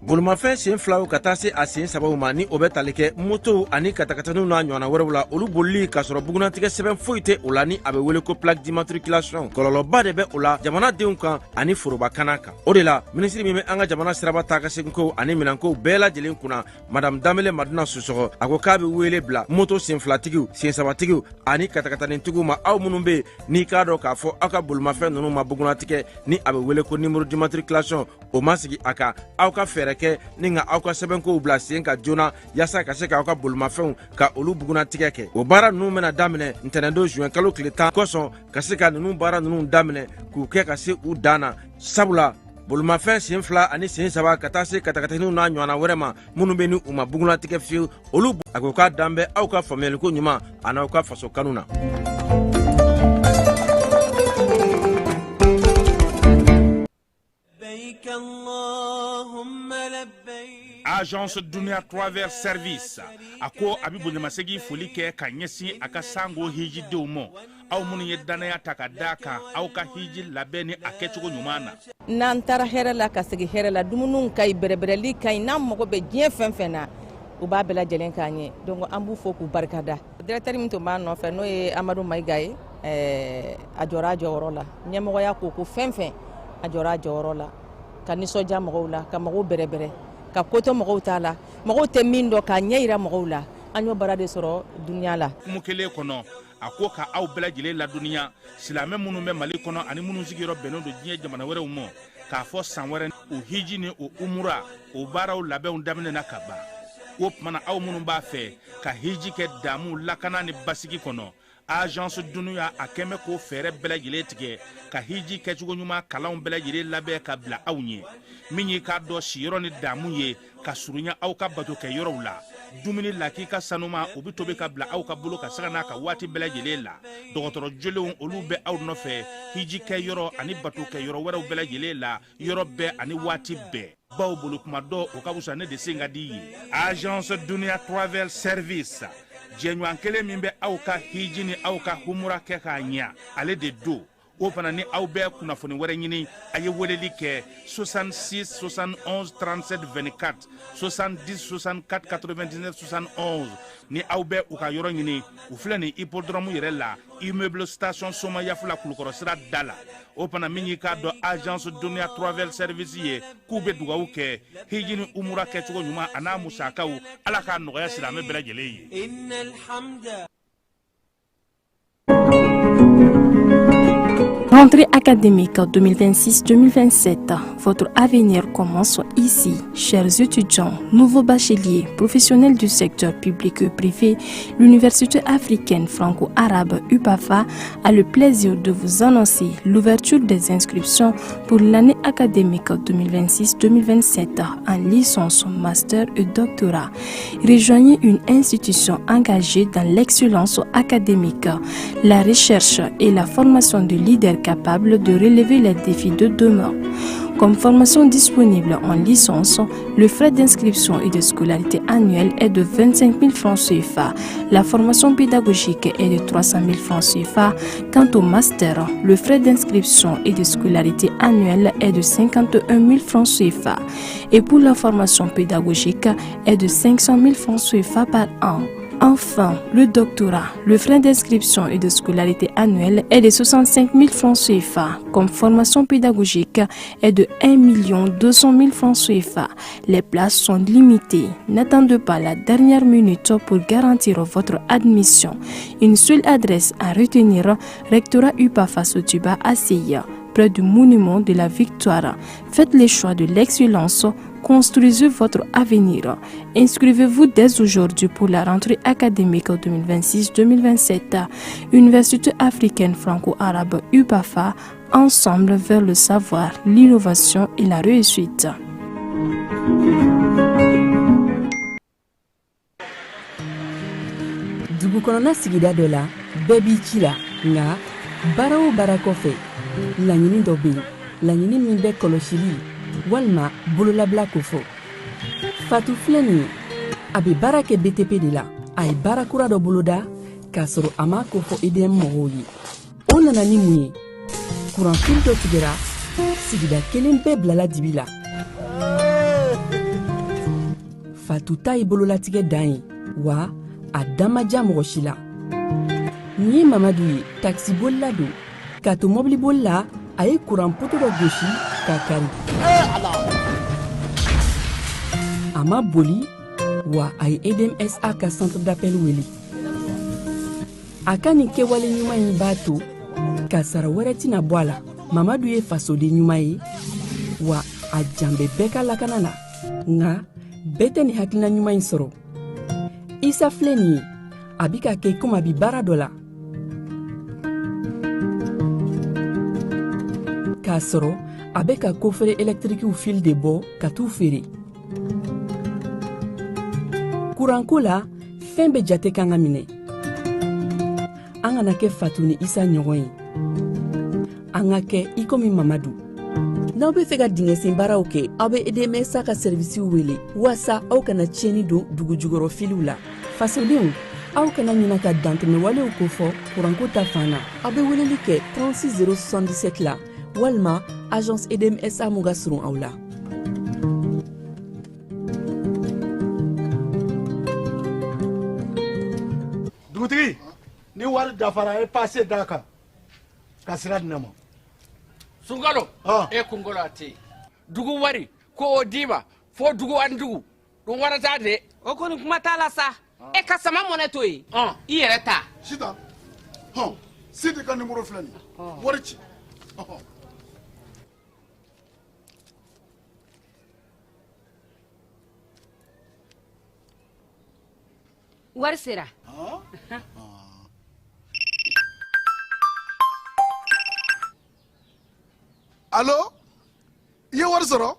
Bolimafɛn sen filaw ka taa se a sen sabaw ma, ni o bɛ tali kɛ motow ani katakataniw n'a ɲɔgɔnna wɛrɛw la, olu bolili k'a sɔrɔ bugunnatigɛ sɛbɛn foyi tɛ o la, ni a bɛ wele ko plaque d'immatriculation, kɔlɔlɔba de bɛ o la jamanadenw kan ani forobakana kan. O de la, minisiri min bɛ an ka jamana siraba taa ka seginkow ani minɛnkow bɛɛ lajɛlen kunna, Madame Danbele Madina Sisɔkɔ, a ko k'a bɛ wele bila moto senfilatigiw, sensabatigiw ani katakatanitigiw ma, aw minnu bɛ yen n'i k'a dɔn k'a fɔ aw ka bolimafɛn ninnu ma bugunnatigɛ, ni a bɛ wele ko numéro d'immatriculation, o ma sigi a kan, aw ka fɛɛrɛ kɛ ni ka aw ka sɛbɛnkow bila sen kan joona, yaasa ka se k'aw ka bolimafɛnw ka olu bugunnatigɛ kɛ. O baara ninnu bɛna daminɛ ntɛnɛndon juin kalo tile 10 kosɔn, ka se ka ninnu baara ninnu daminɛ k'u kɛ ka se u dan na, sabula bolimafɛn sen fila ani sen saba ka taa se katakataniw n'a ɲɔgɔnna wɛrɛ ma minnu bɛ ni u ma bugunnatigɛ fiyewu, olu a ko k'a dan bɛ aw ka faamuyaliko ɲuman an'aw ka faso kanu na. Agence Dunia Travel Service a ko a bɛ bonyamasegin foli kɛ ka ɲɛsin a ka sango hijidenw ma, aw minnu ye dannaya ta ka d'a kan aw ka hiji labɛn ni a kɛcogo ɲuman na. N'an taara hɛrɛ la ka segin hɛrɛ la, dumuniw ka ɲi, bɛrɛbɛrɛli ka ɲi, n'an mago bɛ diɲɛ fɛn fɛn na, u b'a bɛɛ lajɛlen k'an ye. Donc an b'u fo k'u barikada. Directeur min tun b'an nɔfɛ, n'o ye Amadu Mayiga ye, a jɔra a jɔyɔrɔ la. Ɲɛmɔgɔya ko ko fɛn fɛn, a jɔra a jɔyɔrɔ la ka nisɔndiya mɔgɔw la, ka mɔgɔw bɛrɛbɛrɛ, ka ko to mɔgɔw t'a la, mɔgɔw tɛ min dɔn, k'a ɲɛ yira mɔgɔw la. An y'o baara de sɔrɔ Dunia la. Hukumu kelen kɔnɔ, a ko ka aw bɛɛ lajɛlen ladɔnniya, silamɛ minnu bɛ Mali kɔnɔ ani minnu sigiyɔrɔ bɛnnen don diɲɛ jamana wɛrɛw ma, k'a fɔ san wɛrɛ o hiji ni o umura o baaraw labɛnw daminɛna ka ban. O tuma na, aw minnu b'a fɛ ka hiji kɛ damu, lakana ni basigi kɔnɔ, Agence Dunia a kɛn bɛ k'o fɛɛrɛ bɛɛ lajɛlen tigɛ ka hiji kɛcogo ɲuman kalanw bɛɛ lajɛlen labɛn ka bila aw ɲɛ. Min y'i k'a dɔn siyɔrɔ ni damu ye ka surunya aw ka bato kɛ yɔrɔw la, dumuni lakika sanuma o bɛ tobi ka bila aw ka bolo ka sanga n'a ka waati bɛɛ lajɛlen la. Dɔgɔtɔrɔ jolenw olu bɛ aw nɔfɛ hiji kɛ yɔrɔ ani bato kɛ yɔrɔ wɛrɛw bɛɛ lajɛlen la, yɔrɔ bɛɛ ani waati bɛɛ. Baw bolo kuma dɔ o ka fisa ne de sen ka di ye. Agence Dunia Travel Service, jɛɲɔgɔn kelen min bɛ aw ka hiji ni aw ka humura kɛ k'a ɲɛ, ale de don. O fana ni aw bɛ kunnafoni wɛrɛ ɲini, a ye weleli kɛ 66 71 37 24, 70 64 99 71. Ni aw bɛ u ka yɔrɔ ɲini, u filɛ nin hippodrome yɛrɛ la, immeuble station Somayafula, Kulukɔrɔ sira da la. O fana min y'i k'a dɔn Agence Dunia Travel Service ye, k'u bɛ dugawu kɛ hiji ni umura kɛcogo ɲuman a n'a musakaw, Ala k'a nɔgɔya silamɛ bɛɛ lajɛlen ye. Rentrée académique 2026-2027, votre avenir commence ici. Chers étudiants, nouveaux bacheliers, professionnels du secteur public et privé, l'Université africaine franco-arabe UPAFA a le plaisir de vous annoncer l'ouverture des inscriptions pour l'année académique 2026-2027 en licence, master et doctorat. Rejoignez une institution engagée dans l'excellence académique, la recherche et la formation de leaders capables de relever les défis de demain. Comme formation disponible en licence, le frais d'inscription et de scolarité annuelle est de 25 000 francs CFA. La formation pédagogique est de 300 000 francs CFA. Quant au master, le frais d'inscription et de scolarité annuelle est de 51 000 francs CFA. Et pour la formation pédagogique est de 500 000 francs CFA par an. Enfin, le doctorat, le frais d'inscription et de scolarité annuelle est de 65 000 francs CFA. Comme formation pédagogique est de 1 200 000 francs CFA. Les places sont limitées. N'attendez pas la dernière minute pour garantir votre admission. Une seule adresse à retenir, rectorat UPAFA Sotuba ACI, près du monument de la Victoire. Faites les choix de l'excellence. Construisez votre avenir. Inscrivez-vous dès aujourd'hui pour la rentrée académique 2026-2027. Université africaine franco-arabe UPAFA, ensemble vers le savoir, l'innovation et la réussite. Dugu kɔnɔna sigida dɔ la, bɛɛ b'i ci la, nka baara o baara kɔfɛ, laɲini dɔ bɛ yen, laɲini min bɛ kɔlɔsili walima bololabila kofɔ. Fatu filɛ nin ye, a bɛ baara kɛ BTP de la. A ye baara kura dɔ boloda k'a sɔrɔ a m'a kofɔ EDM mɔgɔw ye. O nana ni mun ye? Kuranfili dɔ tigɛra, sigida kelen bɛɛ bilala dibi la. Fatu ta ye bololatigɛ dan ye, wa a da ma diya mɔgɔ si la. Nin ye Mamadu ye, takisibolila don. K'a to mɔbiliboli la, a ye kuran poto dɔ gosi k'a kari. A ma boli, wa a ye EDMSA ka centre d'appel wele. A ka nin kɛwale ɲuman in b'a to kasara wɛrɛ tɛna bɔ a la. Mamadu ye fasoden ɲuman ye, wa a jan bɛ bɛɛ ka lakana la. Nka bɛɛ tɛ nin hakilina ɲuman in sɔrɔ. Isa filɛ nin ye, a bi ka kɛ komi a bi baara dɔ la, k'a sɔrɔ a bɛ ka coffret ɛlɛtirikiw fil de bɔ ka t'u feere. Kuranko la, fɛn bɛɛ jate kan ka minɛ. An kana kɛ Fatu ni Isa ɲɔgɔn ye, an ka kɛ i komi Mamadu. N'aw bɛ fɛ ka dingɛsen baaraw kɛ, aw bɛ EDMSA ka sɛrivisiw wele waasa aw kana tiɲɛni don dugu jukɔrɔ filiw la. Fasodenw, aw kana ɲina ka dantɛmɛwalew kofɔ kuranko ta fan na. Aw bɛ weleli kɛ 36 077 la walima agence EDMSA mun ka surun aw la. Dugutigi, ni wari dafara, e passe d'a kan ka sira di ne ma. Sunkalo, e kunkolo a tɛ yen. Dugu wari ko o d'i ma fo dugu ani dugu ɗum warata de. O kɔni, kuma t'a la sa. E ka sama mɔnɛ to yen, i yɛrɛ ta. Sitan, hɔn, Sidi ka nimoro filɛ nin ye, wari ci. Ɔhɔn. Wari sera. Alo, i ye wari sɔrɔ,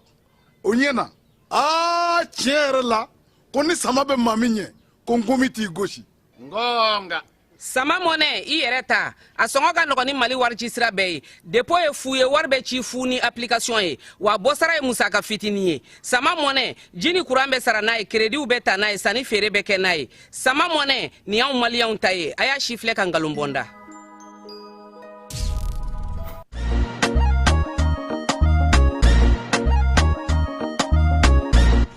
o ɲɛna. Aa, tiɲɛ yɛrɛ la, ko ni sama bɛ maa min ɲɛ, ko nkomi t'i gosi. Ngonga. Sama mɔnɛ, i yɛrɛ ta, a sɔngɔ ka nɔgɔn ni Mali wari ci sira bɛɛ ye. Dépôt ye fu ye, wari bɛ ci fu ni application ye, wa bɔsara ye musaka fitinin ye. Sama mɔnɛ, ji ni kuran bɛ sara n'a ye, créditw bɛ ta n'a ye, sanni feere bɛ kɛ n'a ye. Sama mɔnɛ nin y'anw maliyɛnw ta ye. A y'a si filɛ ka nkalon bɔ n da.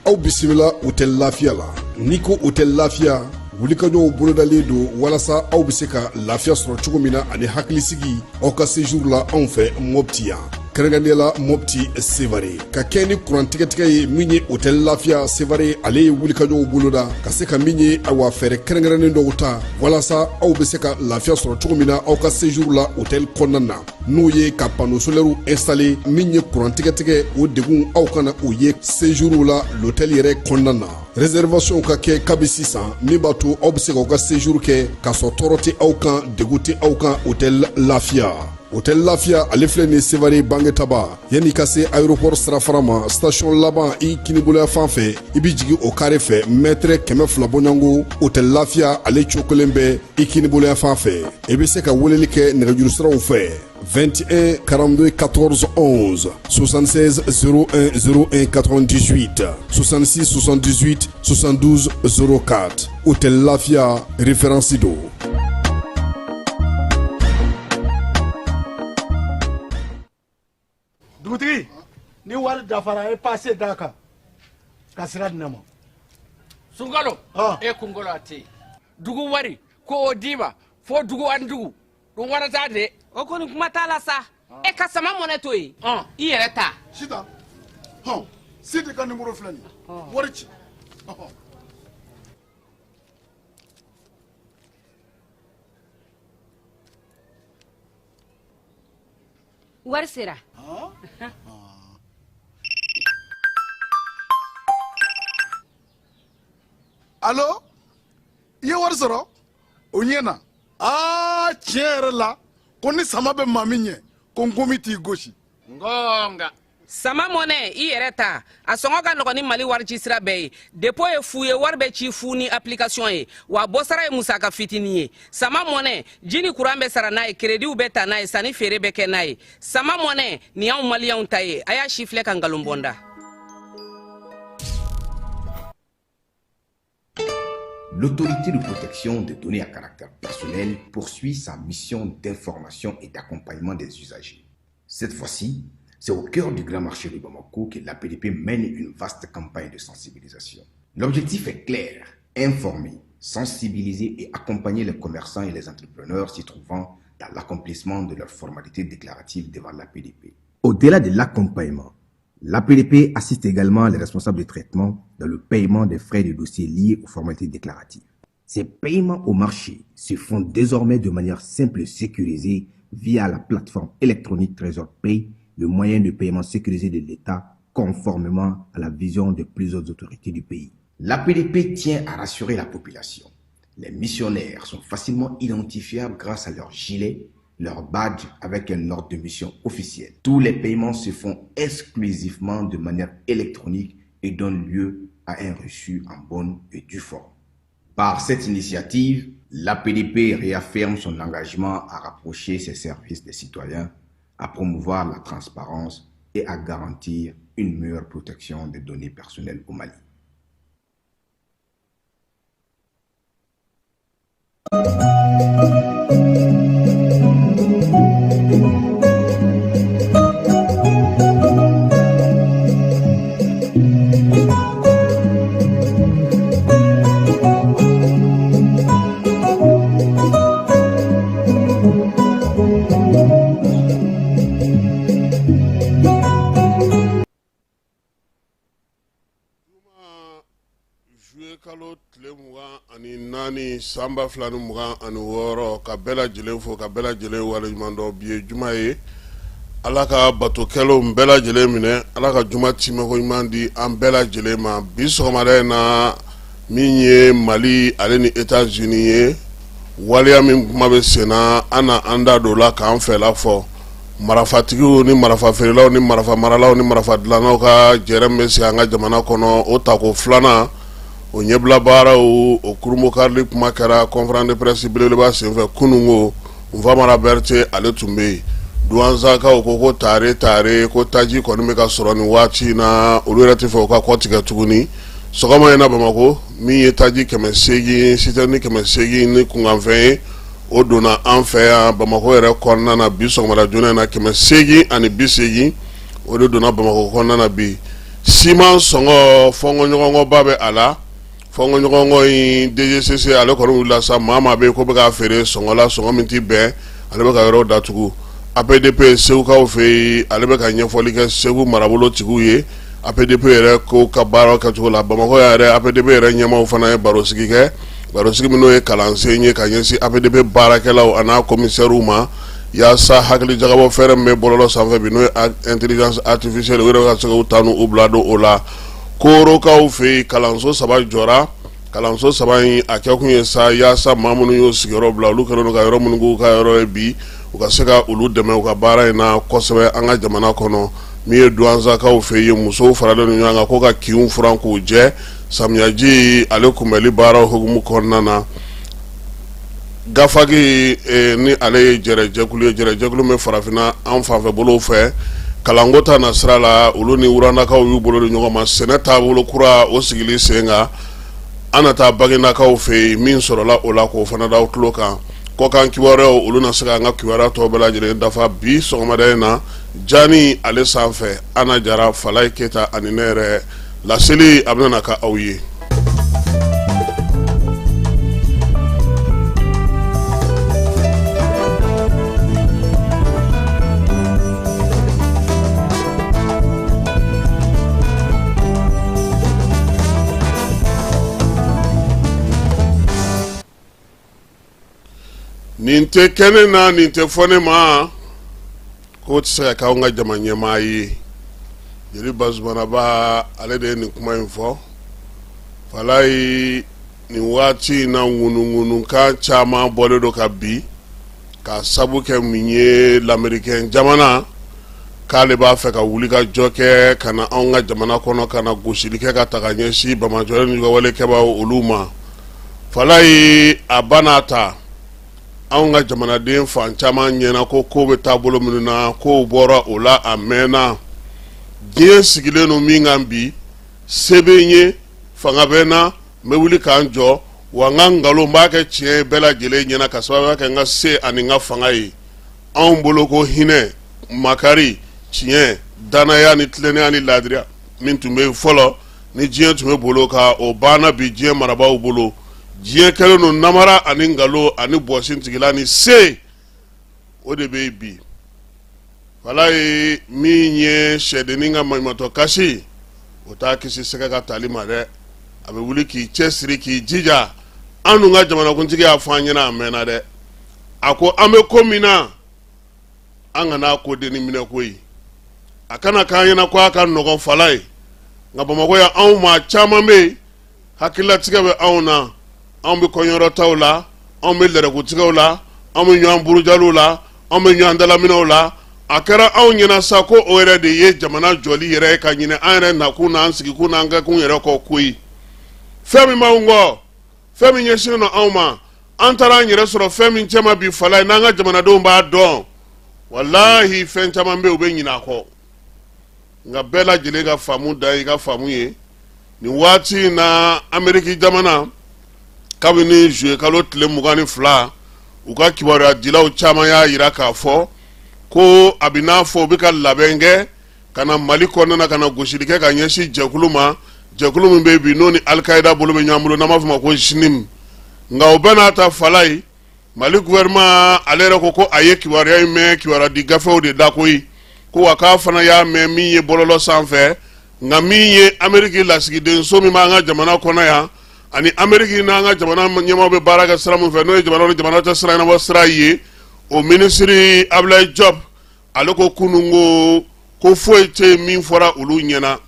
Aw bisimila Hôtel Lafiya la. N'i ko Hôtel Lafiya, wulikajɔw bolodalen don walasa aw bɛ se ka lafiya sɔrɔ cogo min na ani hakilisigi aw ka séjour la anw fɛ Mopti yan, kɛrɛnkɛrɛnnenya la Mopti Sevare. Ka kɛ ni kuran tigɛtigɛ ye min ye, Hôtel Lafiya Sevare ale ye wulikajɔw boloda ka se ka min ye, awa, fɛɛrɛ kɛrɛnkɛrɛnnen dɔw ta walasa aw bɛ se ka lafiya sɔrɔ cogo min na aw ka séjour la hôtel kɔnɔna na, n'o ye ka panneau solaire installé. Min ye kuran tigɛtigɛ, o degun aw kana o ye séjour la l'hôtel yɛrɛ kɔnɔna na. Réservation ka kɛ kabi sisan, min b'a to aw bɛ se k'aw ka séjour kɛ k'a sɔrɔ tɔɔrɔ tɛ aw kan, degun tɛ aw kan. Hôtel Lafiya, Hôtel Lafiya ale filɛ nin Sevare Bangetaba, yanni ka se aéroport sirafara ma, station laban i kiniboloya fan fɛ, i bɛ jigin o carré fɛ, mètre 200 bɔɲɔgɔnko, Hôtel Lafiya ale cokolen bɛ i kiniboloya fan fɛ. I bɛ se ka weleli kɛ nɛgɛjuru siraw fɛ: 21 42 14 11, 76 01 01 98, 66 78 72 04. Hôtel Lafia, référence do. Dugutigi, ni wari dafara, e passe d'a kan ka sira di ne ma. Sunkalo, e kunkolo a tɛ yen. Dugu wari ko o d'i ma fo dugu ani dugu ɗum warata de. O kɔni, kuma t'a la sa. E ka sama mɔnɛ to yen, i yɛrɛ ta. Sitan, hɔn, Sidi ka nimoro filɛ nin ye, wari ci. Ɔhɔn. Wari sera. Alo, i ye wari sɔrɔ, o ɲɛna. Aa, tiɲɛ yɛrɛ la, ko ni sama bɛ maa min ɲɛ, ko nkomi t'i gosi. Ngonga. Sama Money i yɛrɛ ta, a sɔngɔ ka nɔgɔn ni Mali warici sira bɛɛ ye. Dépôt ye fu ye, wari bɛ ci fu ni application ye, wa bɔsara ye musaka fitinin ye. Sama Money, ji ni kuran bɛ sara n'a ye, kerediw bɛ ta n'a ye, sanni feere bɛ kɛ n'a ye. Sama Money nin y'anw maliyɛnw ta ye, a y'a si filɛ ka nkalon bɔ n da. L'autorité de protection des données à caractère personnel poursuit sa mission d'information et d'accompagnement des usagers. Cette fois-ci, c'est au cœur du grand marché de Bamako que l'APDP mène une vaste campagne de sensibilisation. L'objectif est clair, informer, sensibiliser et accompagner les commerçants et les entrepreneurs s'y trouvant dans l'accomplissement de leurs formalités déclaratives devant l'APDP. Au-delà de l'accompagnement, l'APDP assiste également les responsables de traitement dans le paiement des frais de dossier liés aux formalités déclaratives. Ces paiements au marché se font désormais de manière simple et sécurisée via la plateforme électronique Trésor Pay, le moyen de paiement sécurisé de l'État conformément à la vision de plusieurs autorités du pays. L'APDP tient à rassurer la population. Les missionnaires sont facilement identifiables grâce à leur gilet, leur badge avec un ordre de mission officiel. Tous les paiements se font exclusivement de manière électronique et donnent lieu à un reçu en bonne et due forme. Par cette initiative, l'APDP réaffirme son engagement à rapprocher ses services des citoyens, à promouvoir la transparence et à garantir une meilleure protection des données personnelles au Mali. Juillet kalo tile 24 san 2026, ka bɛɛ lajɛlen fo, ka bɛɛ lajɛlen waleɲuman dɔn. Bi ye juma ye, Ala ka batokɛlaw bɛɛ lajɛlen minɛ, Ala ka juma timɛko ɲuman di an bɛɛ lajɛlen ma. Bi sɔgɔmada in na, min ye Mali ale ni États-Unis ye, waleya min kuma bɛ senna, an na an da don o la k'an fɛla fɔ. Marafatigiw ni marafa feerelaw ni marafa maralaw ni marafa dilannaw ka jɛrɛ min bɛ sigi an ka jamana kɔnɔ, o tako filanan o ɲɛbila baaraw, o kurunbonkarili kuma kɛra conférence de presse belebeleba senfɛ kununko. Nfamara Berete ale tun bɛ yen. Duwanzakaw ko tare tare ko taji kɔni bɛ ka sɔrɔ nin waati in na, olu yɛrɛ tɛ fɛ u ka kɔ tigɛ tuguni. Sɔgɔma in na Bamakɔ, min ye taji 800, citerne 800 ni kunkanfɛn ye, o donna an fɛ yan Bamakɔ yɛrɛ kɔnɔna na bi sɔgɔmada joona in na. 880, o de donna Bamakɔ kɔnɔna na bi. Siman sɔngɔ, fɔnkɔɲɔgɔnkɔba bɛ a la. Fɔnkɔɲɔgɔnkɔ in, DGCC ale kɔni wulila sa, maa maa bɛ yen ko bɛ k'a feere sɔngɔ la, sɔngɔ min tɛ bɛn, ale bɛ ka yɔrɔ datugu. APDP Segukaw fɛ yen, ale bɛ ka ɲɛfɔli kɛ Segu marabolo tigiw ye APDP yɛrɛ ko ka baara kɛcogo la. Bamakɔ yɛrɛ, APDP yɛrɛ ɲɛmaaw fana ye barosigi kɛ, barosigi min n'o ye kalansen ye ka ɲɛsin APDP baarakɛlaw an'a komisɛriw ma, yaasa hakili jagabɔ fɛɛrɛ min bɛ bɔlɔlɔ sanfɛ bi, n'o ye intelligence artificielle, u yɛrɛ ka se k'u ta n'u bila don o la. Korokaw fɛ yen, kalanso saba jɔra. Kalanso saba in, a kɛkun ye sa yaasa maa minnu y'u sigiyɔrɔ bila, olu kɛlen don ka yɔrɔ minnu k'u ka yɔrɔ ye bi, u ka se ka olu dɛmɛ u ka baara in na kosɛbɛ an ka jamana kɔnɔ. Min ye Duwanzakaw fɛ yen, musow faralen don ɲɔgɔn kan ko ka kinw furan k'u jɛ samiyaji ale kunbɛli baaraw hukumu kɔnɔna na. Gafaki ni ale ye jɛrɛjɛkulu ye, jɛrɛjɛkulu bɛ farafinna an fanfɛ bolo fɛ kalanko ta na sira la, olu ni Rwandakaw y'u bolo di ɲɔgɔn ma sɛnɛ taabolo kura o sigili sen kan. An na taa Baginakaw fɛ yen, min sɔrɔla o la k'o fana da aw tulo kan. Kɔkan kibaruyaw, olu na se ka an ka kibaruya tɔw bɛɛ lajɛlen dafa bi sɔgɔmada in na. Jani ale sanfɛ, Ana Jara, Falaye Keyita ani ne yɛrɛ laseli a bɛna ka aw ye. Nin tɛ kɛ ne na, nin tɛ fɔ ne ma, k'o tɛ se ka kɛ anw ka jama ɲɛmaa ye. Jeli Bazumanaba ale de ye nin kuma in fɔ. Falayi, nin waati in na, ŋunuŋunukan caman bɔlen don ka bi ka sabu kɛ min ye, lamerikɛn jamana k'ale b'a fɛ ka wuli ka jɔ kɛ ka na anw ka jamana kɔnɔ ka na gosili kɛ ka taga ɲɛsin banbaanciwale ni juguwalekɛbaaw olu ma. Falayi, a ba n'a ta, anw ka jamanaden fan caman ɲɛna ko ko bɛ taabolo minnu na, kow bɔra o la a mɛnna. Diɲɛ sigilen don min kan bi, se bɛ n ye, fanga bɛ n na, n bɛ wuli ka n jɔ wa n ka nkalon b'a kɛ tiɲɛ ye bɛɛ lajɛlen ɲɛna ka sababuya kɛ n ka se ani n ka fanga ye. Anw bolo ko hinɛ, makari, tiɲɛ, dannaya ni tilennenya ni laadiriya min tun bɛ yen fɔlɔ ni diɲɛ tun bɛ bolo kan, o banna bi diɲɛ marabaaw bolo. Diɲɛ kɛlen don namara ani nkalon ani bɔsintigila ni se, o de bɛ yen bi. Falayi, min ye sɛdennin ka maɲumatɔ kasi, o t'a kisi sɛgɛ ka tali ma dɛ. A bɛ wuli k'i cɛ siri k'i jija. An dun ka jamanakuntigi y'a fɔ an ɲɛna a mɛnna dɛ. A ko an bɛ ko min na, an kana ko denni minɛ koyi. A kana k'an ɲɛna ko a ka nɔgɔn Falayi. Nka Bamakɔ yan, anw maa caman bɛ yen, hakililatigɛ bɛ anw na. Anw bɛ kɔɲɔyɔrɔtaw la, anw bɛ lɛrɛkutigɛw la, anw bɛ ɲɔgɔn burujaliw la, anw bɛ ɲɔgɔn dalaminɛw la. A kɛra anw ɲɛna sa ko o yɛrɛ de ye jamana jɔli yɛrɛ ye, ka ɲinɛ an yɛrɛ nakun n'an sigikun n'an kɛkun yɛrɛ kɔ koyi. Fɛn min b'anw kɔ, fɛn min ɲɛsinnen don anw ma, an taara an yɛrɛ sɔrɔ fɛn min cɛma bi Falayi, n'an ka jamanadenw b'a dɔn, walahi fɛn caman bɛ yen, u bɛ ɲinɛ a kɔ. Nka bɛɛ lajɛlen ka faamu dan i ka faamu ye. Nin waati in na, Ameriki jamana, kabini zuye kalo tile 22, u ka kibaruya dilaw caman y'a jira k'a fɔ ko a bɛ n'a fɔ u bɛ ka labɛn kɛ ka na Mali kɔnɔna na, ka na gosili kɛ ka ɲɛsin jɛkulu ma, jɛkulu min bɛ bi n'o ni Alikayida bolo bɛ ɲɔgɔn bolo, n'an b'a fɔ o ma ko JNIM. Nka o bɛɛ n'a ta Falayi, Mali gouvernement ale yɛrɛ ko ko a ye kibaruya in mɛn kibaruya di gafew de da koyi, ko wa k'a fana y'a mɛn min ye bɔlɔlɔ sanfɛ. Nka min ye Ameriki lasigidenso min b'an ka jamana kɔnɔ yan, ani Ameriki n'an ka jamana ɲɛmaaw bɛ baara kɛ sira min fɛ, n'o ye jamana ni jamana cɛ sira ɲɛnabɔ sira ye, o minisiri Abulayi Jɔp, ale ko kunun ko foyi tɛ yen min fɔra olu ɲɛna.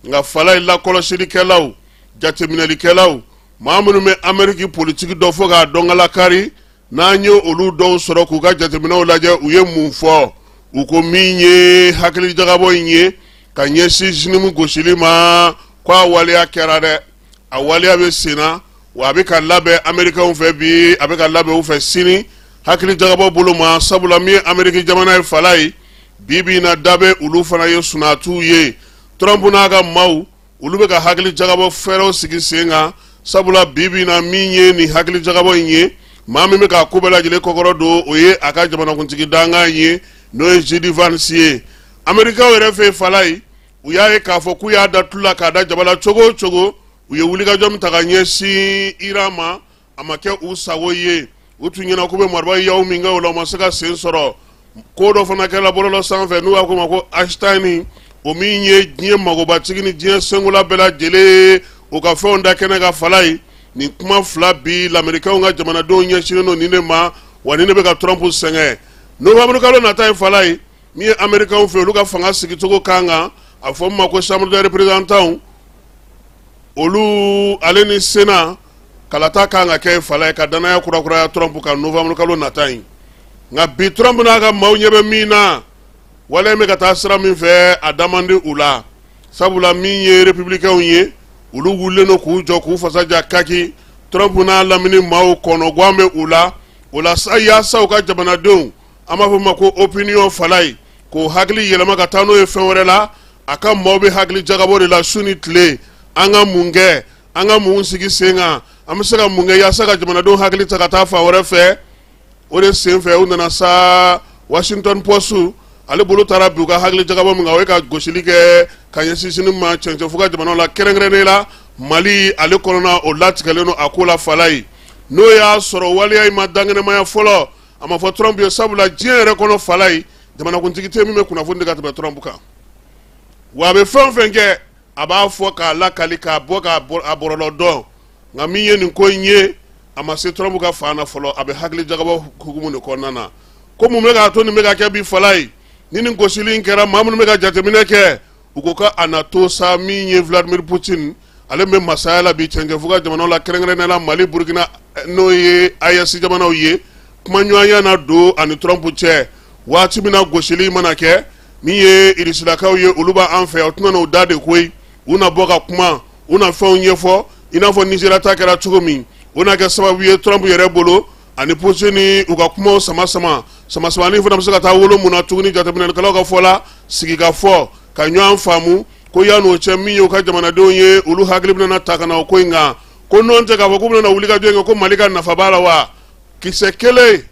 Nka Falayi, lakɔlɔsilikɛlaw, jateminɛlikɛlaw, maa minnu bɛ Ameriki politiki dɔn fo k'a dɔn kalakari, n'an ye olu dɔw sɔrɔ k'u ka jateminɛw lajɛ, u ye mun fɔ? U ko min ye hakilijagabɔ in ye ka ɲɛsin JNIM gosili ma, ko a waleya kɛra dɛ, a waleya bɛ sen na, wa a bɛ ka labɛn Amerikɛnw fɛ bi, a bɛ ka labɛn u fɛ sini, hakilijagabɔ bolo ma. Sabula min ye Ameriki jamana ye Falayi, bi bi in na, da bɛ olu fana ye sunatiw ye. Trump n'a ka maaw, olu bɛ ka hakili jagabɔ fɛɛrɛw sigi sen kan. Sabula bi bi in na, min ye nin hakili jagabɔ in ye, maa min bɛ k'a ko bɛɛ lajɛlen kɔkɔrɔ don, o ye a ka jamanakuntigi dankan ye, n'o ye JD Vance ye. Amerikaw yɛrɛ fɛ Falayi, u y'a ye k'a fɔ k'u y'a da tulu la k'a da jaba la cogo o cogo, u ye wulikajɔ min ta ka ɲɛsin Iran ma, a ma kɛ u sago ye. U tun ɲɛna k'u bɛ marifa yaw min kɛ o la, u ma se ka sen sɔrɔ. Ko dɔ fana kɛra bɔlɔlɔ sanfɛ, n'u b'a fɔ o ma ko Epstein, o min ye diɲɛ magobatigi ni diɲɛ senkola bɛɛ lajɛlen, o ka fɛnw da kɛnɛ kan Falayi. Nin kuma fila bi, lamerikɛnw ka jamanadenw ɲɛsinnen don nin de ma, wa nin de bɛ ka Trump sɛgɛn. Novembre kalo nata ye Falayi, min ye amerikɛnw fɛ, olu ka fanga sigicogo kan kan a fɔ min ma ko chambre des représentants, olu ale ni Sénat kalata kan ka kɛ Falayi, ka danaya kurakuraya Trump kan novembre kalo nata in. Nka bi, Trump n'a ka maaw ɲɛ bɛ min na, wale bɛ ka taa sira min fɛ, a da man di u la. Sabula min ye républicainw ye, olu wulilen don k'u jɔ k'u fasa ja kaki. Trump n'a lamini maaw kɔnɔgan bɛ u la. O la sa, yaasa u ka jamanadenw, an b'a fɔ ma ko opinion Falayi, k'o hakili yɛlɛma ka taa n'o ye fɛn wɛrɛ la, a ka maaw bɛ hakili jagabɔ de la su ni tile. An ka mun kɛ? An ka mun sigi sen kan? An bɛ se ka mun kɛ yaasa ka jamanadenw hakili ta ka taa fan wɛrɛ fɛ? O de senfɛ, u nana sa, Washington Post ale bolo taara bi u ka hakili jagabɔ min kan, o ye ka gosili kɛ ka ɲɛsin JNIM ma cɛncɛnfuga jamanaw la, kɛrɛnkɛrɛnnen la Mali ale kɔnɔna, o latigɛlen don a ko la Falayi. N'o y'a sɔrɔ waleya in ma dankɛnɛmaya fɔlɔ, a ma fɔ Trump ye. Sabula diɲɛ yɛrɛ kɔnɔ Falayi, jamanakuntigi tɛ min bɛ kunnafoni di ka tɛmɛ Trump kan. Wa a bɛ fɛn o fɛn kɛ, a b'a fɔ k'a lakali, k'a bɔ k'a bɔrɔlɔ dɔn. Nka min ye nin ko in ye, a ma se Trump ka fan na fɔlɔ, a bɛ hakili jagabɔ hukumu de kɔnɔna na. Ko mun bɛ k'a to nin bɛ ka kɛ bi Falayi? Ni nin gosili in kɛra, maa minnu bɛ ka jateminɛ kɛ, u ko ko a na to sa min ye Vladimir Poutine, ale bɛ masaya la bi cɛncɛnfuga jamanaw la, kɛrɛnkɛrɛnnenya la Mali, Burukina, n'o ye AES jamanaw ye, kumaɲɔgɔnya na don ani Trump cɛ. Waati min na gosili mana kɛ, Min ye irisilakaw ye, olu b'an fɛ, o tɛna n'o da de koyi. U na bɔ ka kuma, u na fɛnw ɲɛfɔ i n'a fɔ Nizeriya ta kɛra cogo min. O na kɛ sababu ye Trump yɛrɛ bolo ani Putin ni u ka kumaw sama sama sama samani fana bɛ se ka taa wolo mun na tuguni. Jateminɛlikɛlaw ka fɔ la, sigikafɔ ka ɲɔgɔn faamu ko yan'o cɛ, min ye u ka jamanadenw ye, olu hakili bɛna ta ka na o ko in kan, ko nɔn tɛ k'a fɔ k'u bɛna wuli ka jɔ kɛ ko Mali ka nafa b'a la wa. Kisɛ kelen,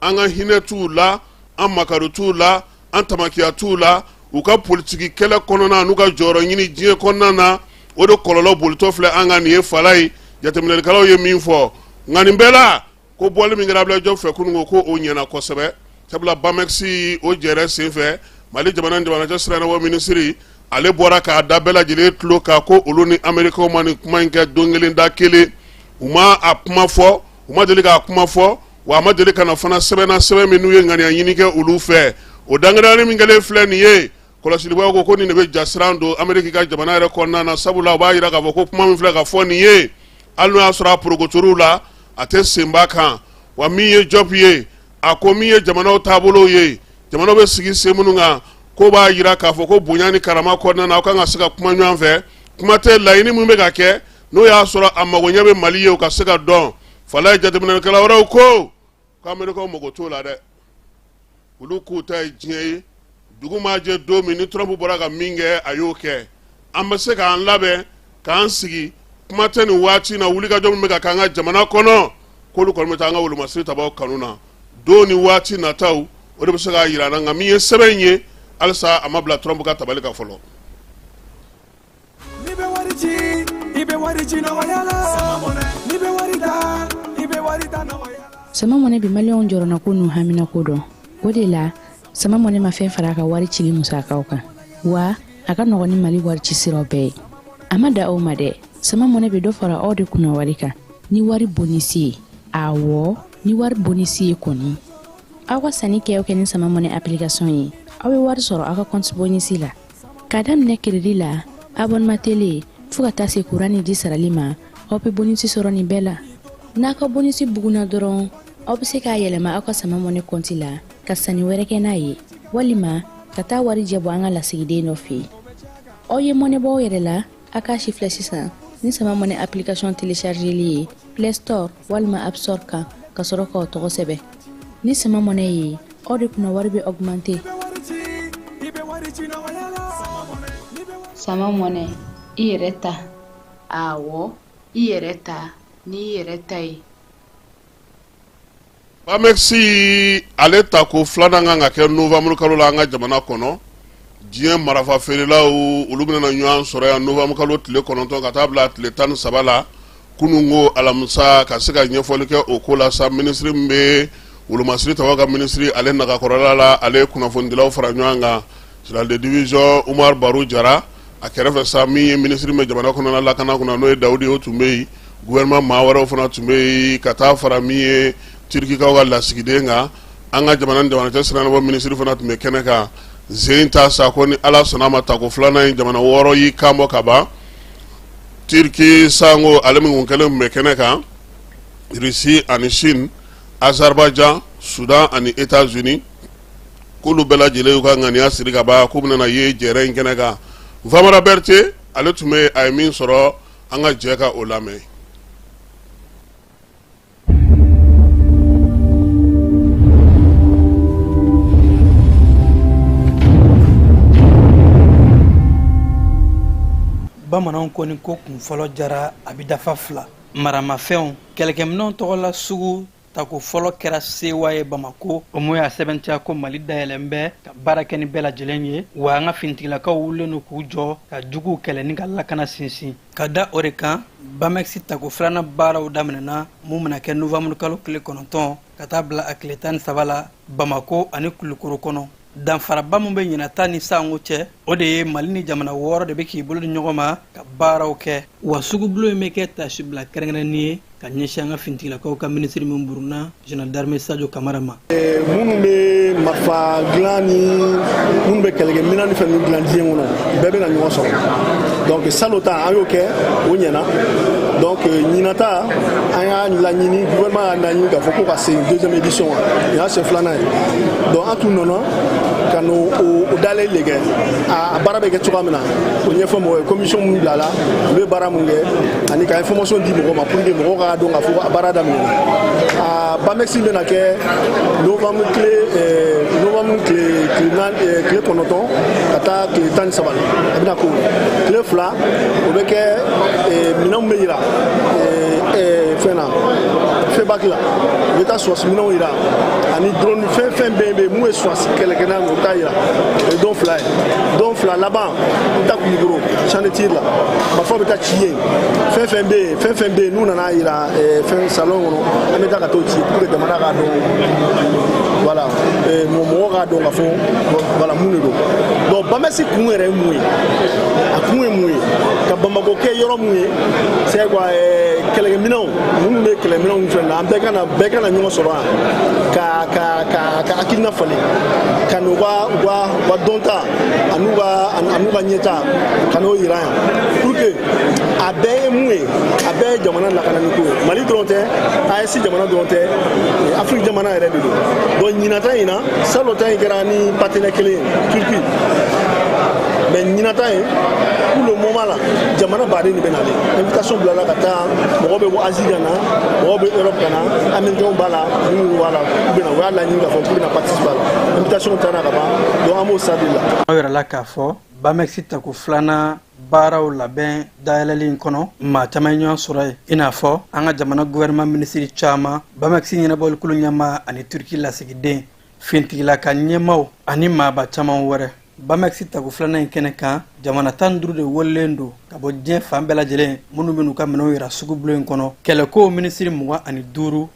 an ka hinɛ t'u la, an makari t'u la, an tamakiya t'u la. U ka politiki kɛlɛ kɔnɔna n'u ka jɔyɔrɔ ɲini diɲɛ kɔnɔna na, o de kɔlɔlɔ bolitɔ filɛ an kan. Nin ye fala ye, jateminɛlikɛlaw ye min fɔ. Nka nin bɛɛ la, ko bɔli min kɛra Abdoulaye Diop fɛ kunun, ko o ɲɛna kosɛbɛ, sabula BAMEX o jɛrɛ senfɛ, Mali jamana ni jamana cɛ siranɛbɔ minisiri, ale bɔra k'a da bɛɛ lajɛlen tulo kan ko olu ni Amerikaw ma nin kuma in kɛ don kelen da kelen. U ma a kuma fɔ, u ma deli k'a kuma fɔ, wa a ma deli ka na fana sɛbɛnna, sɛbɛn min n'u ye ŋaniya ɲini kɛ olu fɛ. O dankɛnɛyali min kɛlen filɛ nin ye, kɔlɔsilibaaw ko ko nin de bɛ jasiran don Ameriki ka jamana yɛrɛ kɔnɔna na, sabula u b'a jira k'a fɔ ko kuma min filɛ ka fɔ nin ye, hali n'o y'a sɔrɔ a porokotor'u la, a tɛ senba kan. Wa min ye Diop ye, a ko min ye jamanaw taabolow ye, jamanaw bɛ sigi sen minnu kan, ko b'a jira k'a fɔ ko bonya ni karama kɔnɔna na, aw kan ka se ka kuma ɲɔgɔn fɛ. Kuma tɛ laɲini min bɛ ka kɛ, n'o y'a sɔrɔ a magoɲɛ bɛ Mali ye, o ka se ka dɔn. Fala ye, jateminɛlikɛla wɛrɛw ko ko Amerikaw mago t'o la dɛ, olu k'u ta ye diɲɛ ye. Dugu maa jɛ don min ni Trump bɔra ka min kɛ, a y'o kɛ. An bɛ se k'an labɛn k'an sigi. Kuma tɛ nin waati na, wulikajɔ min bɛ ka k'an ka jamana kɔnɔ, k'olu kɔni bɛ taa an ka wolomasiri tabaw kanu na. Don ni waati nataw, o de bɛ se k'a jira an na. Nka min ye sɛbɛn in ye, halisa a ma bila Trump ka tabali kan fɔlɔ. N'i bɛ wari ci, i bɛ wari ci nɔgɔya la. N'i bɛ wari ta, i bɛ wari ta nɔgɔya la. Sama Mɔnɛ bɛ maliyɛnw jɔrɔnako n'u haminako dɔn. O de la, Sama Mɔnɛ ma fɛn fara a ka wari cili musakaw kan, wa a ka nɔgɔn ni Mali wari ci siraw bɛɛ ye. A ma dan o ma dɛ, Sama Mɔnɛ bɛ dɔ fara aw de kunna wari kan ni wari bonisi ye. Awɔ, ni wari bonisi ye kɔni. Aw ka sanni kɛ o kɛ ni Sama Mɔnɛ application ye, aw bɛ wari sɔrɔ aw ka compte bonisi la. K'a daminɛ crédit la, abonnement télé, fo ka taa se kuran ni ji sarali ma, aw bɛ bonisi sɔrɔ nin bɛɛ la. N'a ka bonisi bugunna dɔrɔn, aw bɛ se k'a yɛlɛma aw ka Sama Mɔnɛ kɔnti la ka sanni wɛrɛ kɛ n'a ye, walima ka taa warijɛ bɔ an ka lasigiden dɔ fɛ yen. Aw ye mɔnɛ bɔ aw yɛrɛ la, a k'a sifilɛ sisan ni Sama Mɔnɛ application téléchargeli ye Play Store walima App Store kan, ka sɔrɔ k'aw tɔgɔ sɛbɛn. Ni Sama Mɔnɛ ye, aw de kunna wari bɛ augmenter. Sama Mɔnɛ, i yɛrɛ ta. Awɔ, i yɛrɛ ta n'i yɛrɛ ta ye. BAMEX ale tako filanan kan ka kɛ novembre kalo la an ka jamana kɔnɔ. Diɲɛ marafa feerelaw, olu bɛna ɲɔgɔn sɔrɔ yan novembre kalo tile 9 ka taa bila tile 13 la. Kunun ko alamisa, ka se ka ɲɛfɔli kɛ o ko la sa, minisiri min bɛ wolomasiri tabaw ka minisiri ale nagakɔrɔla la, ale ye kunnafonidilaw fara ɲɔgɔn kan, général de division Umaru Baru Jara. A kɛrɛfɛ sa, min ye minisiri bɛ jamana kɔnɔna lakana kunna, n'o ye Dawudi ye, o tun bɛ yen. Gouvernement maa wɛrɛw fana tun bɛ yen, ka taa fara min ye Turikikaw ka lasigiden kan. An ka jamana ni jamana cɛ siranabɔ minisiri fana tun bɛ kɛnɛ kan. Zen ta sa ko ni Ala sɔnna a ma, tako filanan in, jamana 6 y'i kan bɔ ka ban. Turki sango ale min kun kɛlen tun bɛ kɛnɛ kan, Russie ani Chine, Azerbaïdjan, Soudan ani États-Unis, k'olu bɛɛ lajɛlen y'u ka ŋaniya siri ka ban k'u bɛna ye jɛrɛ in kɛnɛ kan. Famara Berete, ale tun bɛ, a ye min sɔrɔ, an ka jɛ ka o lamɛn. Bamananw ko ni ko kun fɔlɔ jara, a bɛ dafa fila. Maramafɛnw, kɛlɛkɛminɛnw tɔgɔla sugu tako fɔlɔ kɛra sewa ye Bamako. O mun y'a sɛbɛntiya ko Mali dayɛlɛn bɛ ka baara kɛ ni bɛɛ lajɛlen ye, wa an ka finitigilakaw wulilen don k'u jɔ ka juguw kɛlɛ ni ka lakana sinsin. Ka da o de kan, BAMEX tako filanan baaraw daminɛna, mun bɛna kɛ novembre kalo tile 9 ka taa bila a tile 13 la Bamako ani Kulukoro kɔnɔ. Danfaraba min bɛ ɲinata ni sango cɛ, o de ye Mali ni jamana 6 de bɛ k'i bolo di ɲɔgɔn ma ka baaraw kɛ. Wa sugubulon in bɛ kɛ taasibila kɛrɛnkɛrɛnnen ye ka ɲɛsin an ka finitigilakaw ka minisiri min buruna, général d'armée Sadio Kamara ma. Minnu bɛ marifa dilan ni minnu bɛ kɛlɛkɛminɛn ni fɛn ninnu dilan diɲɛ kɔnɔ, bɛɛ bɛna ɲɔgɔn sɔrɔ. Donc salon ta, an y'o kɛ, o ɲɛna. Donc ɲinan ta, an y'a laɲini, gouvernement y'a laɲini k'a fɔ ko ka segin deuxième édition nin y'a siɲɛ filanan ye. Donc an tun nana ka n'o o dayɛlɛli de kɛ, a baara bɛ kɛ cogoya min na, o ɲɛfɔ mɔgɔw ye, commission min bilala, olu ye baara mun kɛ, ani ka information di mɔgɔw ma pour que mɔgɔw k'a dɔn k'a fɔ a baara daminɛna. A BAMEX bɛna kɛ novembre tile 4, tile 9 ka taa tile 13 la. A bɛna k'o tile 2, o bɛ kɛ minɛnw bɛ yira fɛn na, FEBAK la. U bɛ taa sɔrɔsi minɛnw yira ani drone, fɛn fɛn bɛ yen mun ye sɔrɔsi kɛlɛkɛla ye, o bɛ taa yira. O ye don 2 ye. Don 2 laban, i bɛ taa Kulukoro champ de tir la, marifa bɛ taa ci yen. Fɛn fɛn bɛ yen, fɛn fɛn bɛ yen n'u nana yira fɛn salon kɔnɔ, an bɛ taa ka t'o ci pour que jamana k'a dɔn, voilà, mɔgɔw k'a dɔn k'a fɔ, voilà, mun de don. Donc BAMEX kun yɛrɛ ye mun ye? A kun ye mun ye? Ka Bamakɔ kɛ yɔrɔ mun ye, c'est quoi, kɛlɛkɛminɛnw minnu bɛ kɛlɛminɛnw fɛn na, an bɛɛ ka na ɲɔgɔn sɔrɔ yan ka hakilina falen, ka n'u ka dɔnta an'u ka ɲɛta ka n'o yira yan, pour que a bɛɛ ye mun ye? A bɛɛ ye jamana lakanani ko ye. Mali dɔrɔn tɛ, AES jamana dɔrɔn tɛ, Afiriki jamana yɛrɛ de don. Donc ɲinan ta in na, salon ta in kɛra ni partenaire kelen ye, Turki, mais ɲinan ta in, pour le moment la, jamana baden de bɛ nalen. Invitation bilala ka taa, mɔgɔ bɛ bɔ Asie ka na, mɔgɔ bɛ Europe ka na, Américains b'a la, minnu b'a la, u bɛ na, u y'a laɲini k'a fɔ k'u bɛna participer a la. Invitation taara ka ban, donc an b'o sira de la. Aw yɛrɛ la k'a fɔ BAMEX tako filanan baaraw labɛn dayɛlɛli in kɔnɔ, maa caman ye ɲɔgɔn sɔrɔ yen, i n'a fɔ an ka jamana gouvernement minisiri caman, BAMEX ɲɛnabɔlikulu ɲɛmaa ani Turki lasigiden, fintigilaka ɲɛmaw ani maaba caman wɛrɛ. BAMEX tako filanan in kɛnɛ kan, jamana 15 de welelen don ka bɔ diɲɛ fan bɛɛ lajɛlen, minnu bɛ n'u ka minɛnw yira sugubulon in kɔnɔ. Kɛlɛkow minisiri 25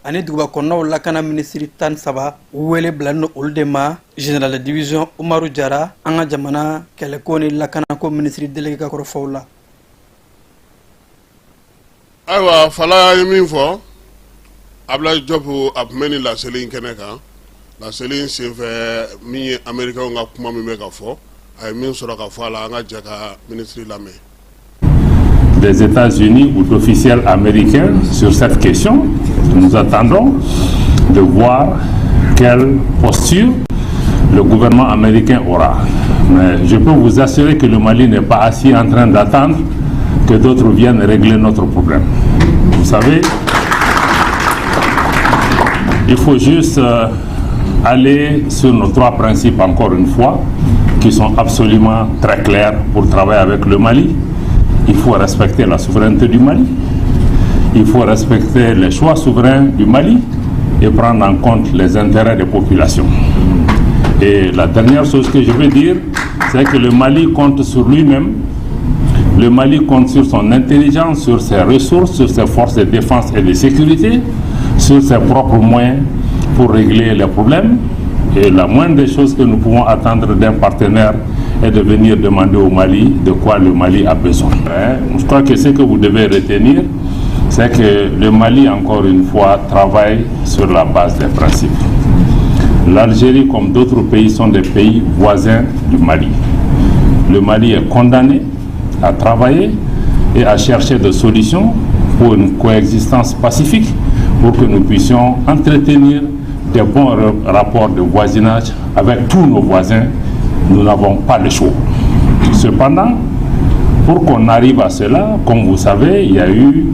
ani duguba kɔnɔnaw lakana minisiri 13, wele bilalen don olu de ma. Général de division Umaru Jara, an ka jamana kɛlɛko ni lakanako minisiri délégué ka kɔrɔfɔw la. Ayiwa, Fala ye min fɔ, Abulayi Jɔpu, a tun bɛ nin laseli in kɛnɛ kan. Laseli in senfɛ, min ye Américain ka kuma min bɛ ka fɔ, a ye min sɔrɔ ka fɔ a la, an ka jɛ ka minisiri lamɛn. Des États-Unis ou d'officiels américains sur cette question. Nous attendons de voir quelle posture le gouvernement américain aura. Mais je peux vous assurer que le Mali n'est pas assis en train d'attendre que d'autres viennent régler notre problème. Vous savez, il faut juste aller sur nos trois principes encore une fois, qui sont absolument très clairs pour travailler avec le Mali. Il faut respecter la souveraineté du Mali. Il faut respecter les choix souverains du Mali et prendre en compte les intérêts des populations. Et la dernière chose que je veux dire, c'est que le Mali compte sur lui-même. Le Mali compte sur son intelligence, sur ses ressources, sur ses forces de défense et de sécurité, sur ses propres moyens pour régler les problèmes. Et la moindre des choses que nous pouvons attendre d'un partenaire est de venir demander au Mali de quoi le Mali a besoin. Je crois que ce que vous devez retenir, c'est que le Mali, encore une fois, travaille sur la base des principes. L'Algérie, comme d'autres pays, sont des pays voisins du Mali. Le Mali est condamné à travailler et à chercher des solutions pour une coexistence pacifique, pour que nous puissions entretenir des bons rapports de voisinage avec tous nos voisins. Nous n'avons pas le choix. Cependant, pour qu'on arrive à cela, comme vous savez, il y a eu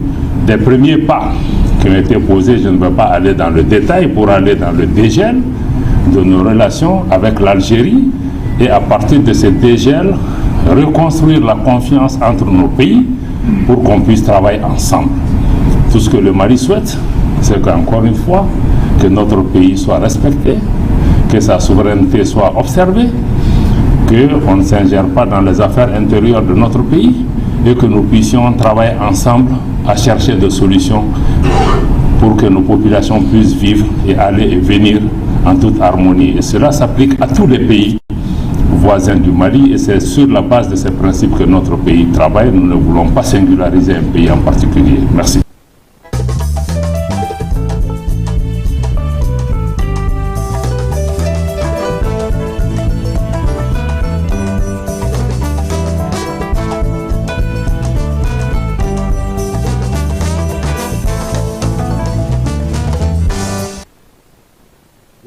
des premiers pas qui ont été posés. Je ne vais pas aller dans le détail pour aller dans le dégel de nos relations avec l'Algérie et, à partir de ce dégel, reconstruire la confiance entre nos pays pour qu'on puisse travailler ensemble. Tout ce que le Mali souhaite, c'est qu'encore une fois, que notre pays soit respecté, que sa souveraineté soit observée, qu'on ne s'ingère pas dans les affaires intérieures de notre pays et que nous puissions travailler ensemble à chercher des solutions pour que nos populations puissent vivre et aller et venir en toute harmonie. Et cela s'applique à tous les pays voisins du Mali et c'est sur la base de ces principes que notre pays travaille. Nous ne voulons pas singulariser un pays en particulier. Merci.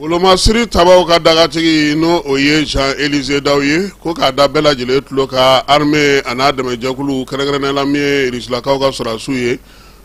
Wolomasiri tabaw ka dagatigi n'o o ye Jean Élisée Daw ye, ko k'a da bɛɛ lajɛlen tulo kan, armée a n'a dɛmɛjɛkulu, kɛrɛnkɛrɛnnenya la min ye Rusilakaw ka sɔrɔdasiw ye,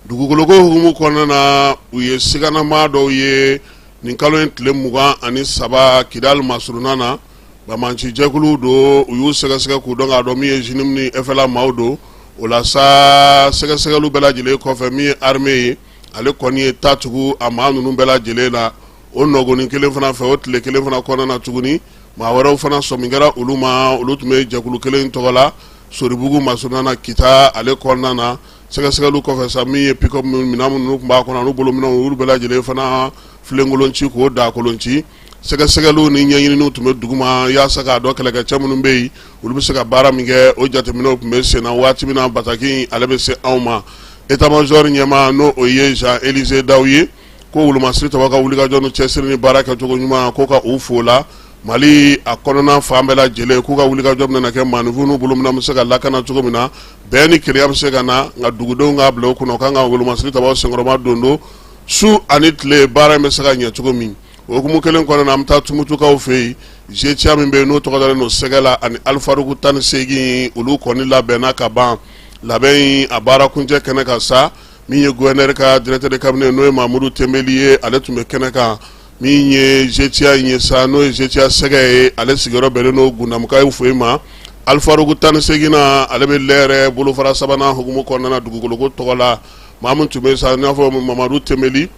dugukoloko hukumu kɔnɔna na, u ye siganamaa dɔw ye nin kalo in tile 23 Kidali masurunna na. Banbaanci jɛkuluw don, u y'u sɛgɛsɛgɛ k'u dɔn k'a dɔn min ye JNIM ni FLA maaw don. O la sa, sɛgɛsɛgɛliw bɛɛ lajɛlen kɔfɛ, min ye armée ye, ale kɔni ye ta tugu a maa ninnu bɛɛ lajɛlen na. O nɔgɔnin kelen fana fɛ, o tile kelen fana kɔnɔna na tuguni, maa wɛrɛw fana sɔmi kɛra olu ma, olu tun bɛ jɛkulu kelen tɔgɔ la Soribugu masurunna na Kita ale kɔnɔna na. Sɛgɛsɛgɛliw kɔfɛ sa, min ye pick-up minɛn minnu tun b'a kɔnɔ, n'u bolominɛnw, olu bɛɛ lajɛlen fana filenkolon ci k'o dakolon ci. Sɛgɛsɛgɛliw ni ɲɛɲininiw tun bɛ duguma yaasa k'a dɔn kɛlɛkɛcɛ minnu bɛ yen, olu bɛ se ka baara min kɛ. O jateminɛw tun bɛ senna waati min na bataki ale bɛ se anw ma, état-major ɲɛmaa, n'o o ye Jean Élisée Daw ye, ko wolomasiri tabaw ka wulikajɔ n'u cɛsiri ni baara kɛcogo ɲuman, ko ka u fo la. Mali a kɔnɔna fan bɛɛ lajɛlen, k'u ka wulikajɔ bɛna kɛ maaninfin n'u bolominɛn bɛ se ka lakana cogo min na, bɛn ni kelenya bɛ se ka na. Nka dugudenw k'a bila u kunna, u kan ka wolomasiri tabaw senkɔrɔma don don su ani tile, baara in bɛ se ka ɲɛ cogo min. O hukumu kelen kɔnɔna na, an bɛ taa Tumutukaw fɛ yen. GTIA min bɛ yen, n'o tɔgɔ dalen don Sɛgɛ la, ani Alifarugu 18, olu kɔni labɛnna ka ban. Labɛn in a baara kuncɛ kɛnɛ kan sa, min ye gouverneur ka directeur de cabinet, n'o ye Mamudu Tembeli ye, ale tun bɛ kɛnɛ kan. Min ye GTIA in ye sa, n'o ye GTIA Sɛgɛ ye, ale sigiyɔrɔ bɛnnen don Gundamukaw fɛ yen ma. Alifarugu 18 na, ale bɛ lɛrɛ bolofara sabanan hukumu kɔnɔna na dugukoloko tɔgɔ la. Maa min tun bɛ sa, n'a fɔ Mamadu Tembeli,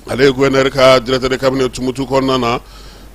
ale ye gouverneur ka directeur de cabinet Tumutu kɔnɔna na.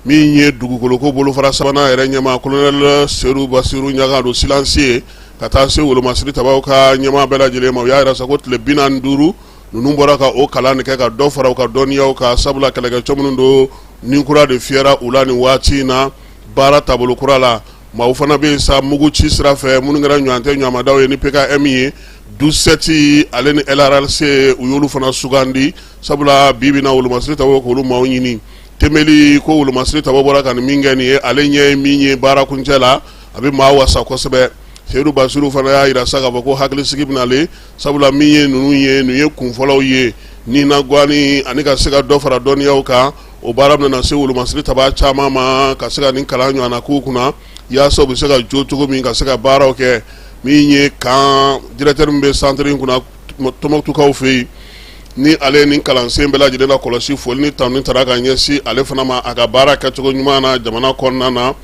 Min ye dugukoloko bolofara sabanan yɛrɛ ɲɛmaa, colonel Seru Basiru Ɲaga don silencieux, ka taa se wolomasiri tabaw ka ɲɛmaa bɛɛ lajɛlen ma, u y'a jira sa ko tile 45 ninnu bɔra ka o kalan nin kɛ ka dɔ fara u ka dɔnniyaw kan, sabula kɛlɛkɛcɛ minnu don, ni kura de fiyɛra u la nin waati in na baara taabolo kura la. Maaw fana bɛ yen sa, mugu ci sira fɛ, minnu kɛra ɲɔgɔn tɛ ɲɔgɔnmadaw ye ni PKM ye 17, ale ni LRC, u y'olu fana sugandi, sabula bi bi na wolomasiri tabaw k'olu maaw ɲini. Tembeli ko wolomasiri tabaw bɔra ka nin min kɛ nin ye, ale ɲɛ ye min ye baara kuncɛ la, a bɛ maa wasa kosɛbɛ. Seyidu Basiru fana y'a jira sa k'a fɔ ko hakilisigi bɛ nalen, sabula min ye ninnu ye, nin ye kunfɔlɔw ye ni na gani ani ka se ka dɔ fara dɔnniyaw kan. O baara bɛna se wolomasiri taba caman ma ka se ka nin kalan ɲɔgɔnna k'u kunna, yaasa u bɛ se ka jo cogo min ka se ka baaraw kɛ. Min ye camp directeur min bɛ centre in kunna Tɔnbukutukaw fɛ yen, ni ale ye nin kalansen bɛɛ lajɛlen la kɔlɔsi, foli ni tanu taara ka ɲɛsin ale fana ma a ka baara kɛcogo ɲuman na jamana kɔnɔna na.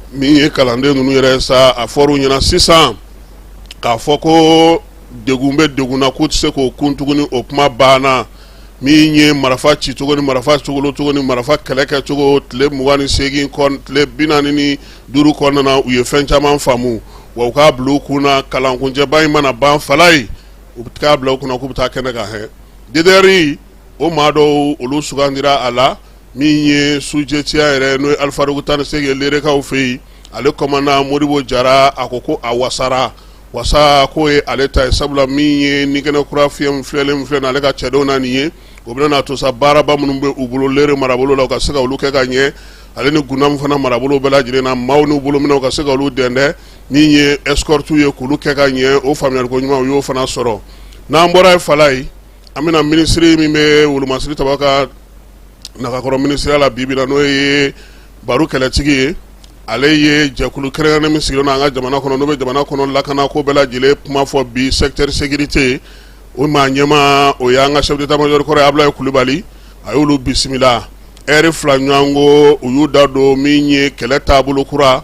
Min ye kalanden ninnu yɛrɛ sa, a fɔr'u ɲɛna sisan k'a fɔ ko degun bɛ degun na, k'u tɛ se k'o kun tuguni, o kuma banna. Min ye marifa cicogo ni marifa cogolo ni marifa kɛlɛ kɛcogo, tile 28, tile 45 kɔnɔna na, u ye fɛn caman faamu. Wa u k'a bila u kun na, kalankuncɛba in mana ban fala ye, u bɛ k'a bila u kunna k'u bɛ taa kɛnɛ kan hɛ. DDR o maa dɔw, olu sugandira a la. Min ye sous-GTIA yɛrɛ, n'o ye Alifarugu 18 Lerekaw fɛ yen, ale commandant Modibo Jara, a ko ko a wasara, wasa k'o ye ale ta ye, sabula min ye ni kɛnɛ kura fiyɛ filɛlen filɛ ale ka cɛdenw na nin ye, o bɛna to sa baaraba minnu bɛ u bolo Lere marabolo la, u ka se ka olu kɛ ka ɲɛ, ale ni Gundamu fana marabolo bɛɛ lajɛlen na, maaw n'u bolominɛw ka se ka olu dɛndɛ. Min ye escorte ye, k'olu kɛ ka ɲɛ, o faamuyaliko ɲuman, u y'o fana sɔrɔ. N'an bɔra yen fala ye, an bɛna minisiri min bɛ wolomasiri taba ka nagakɔrɔ minisiriya la bi bi na, n'o ye Baru Kɛlɛtigi ye. Ale ye jɛkulu kɛrɛnkɛrɛnnen min sigilen don an ka jamana kɔnɔ, n'o bɛ jamana kɔnɔ lakana ko bɛɛ lajɛlen kuma fɔ bi, secteur sécurité, o maa ɲɛmaa, o y'an ka chef d'état major kɔrɔ ye, Abulayi Kulubali. A y'olu bisimila ɛri 2 ɲɔgɔn ko, u y'u da don min ye kɛlɛ taabolo kura,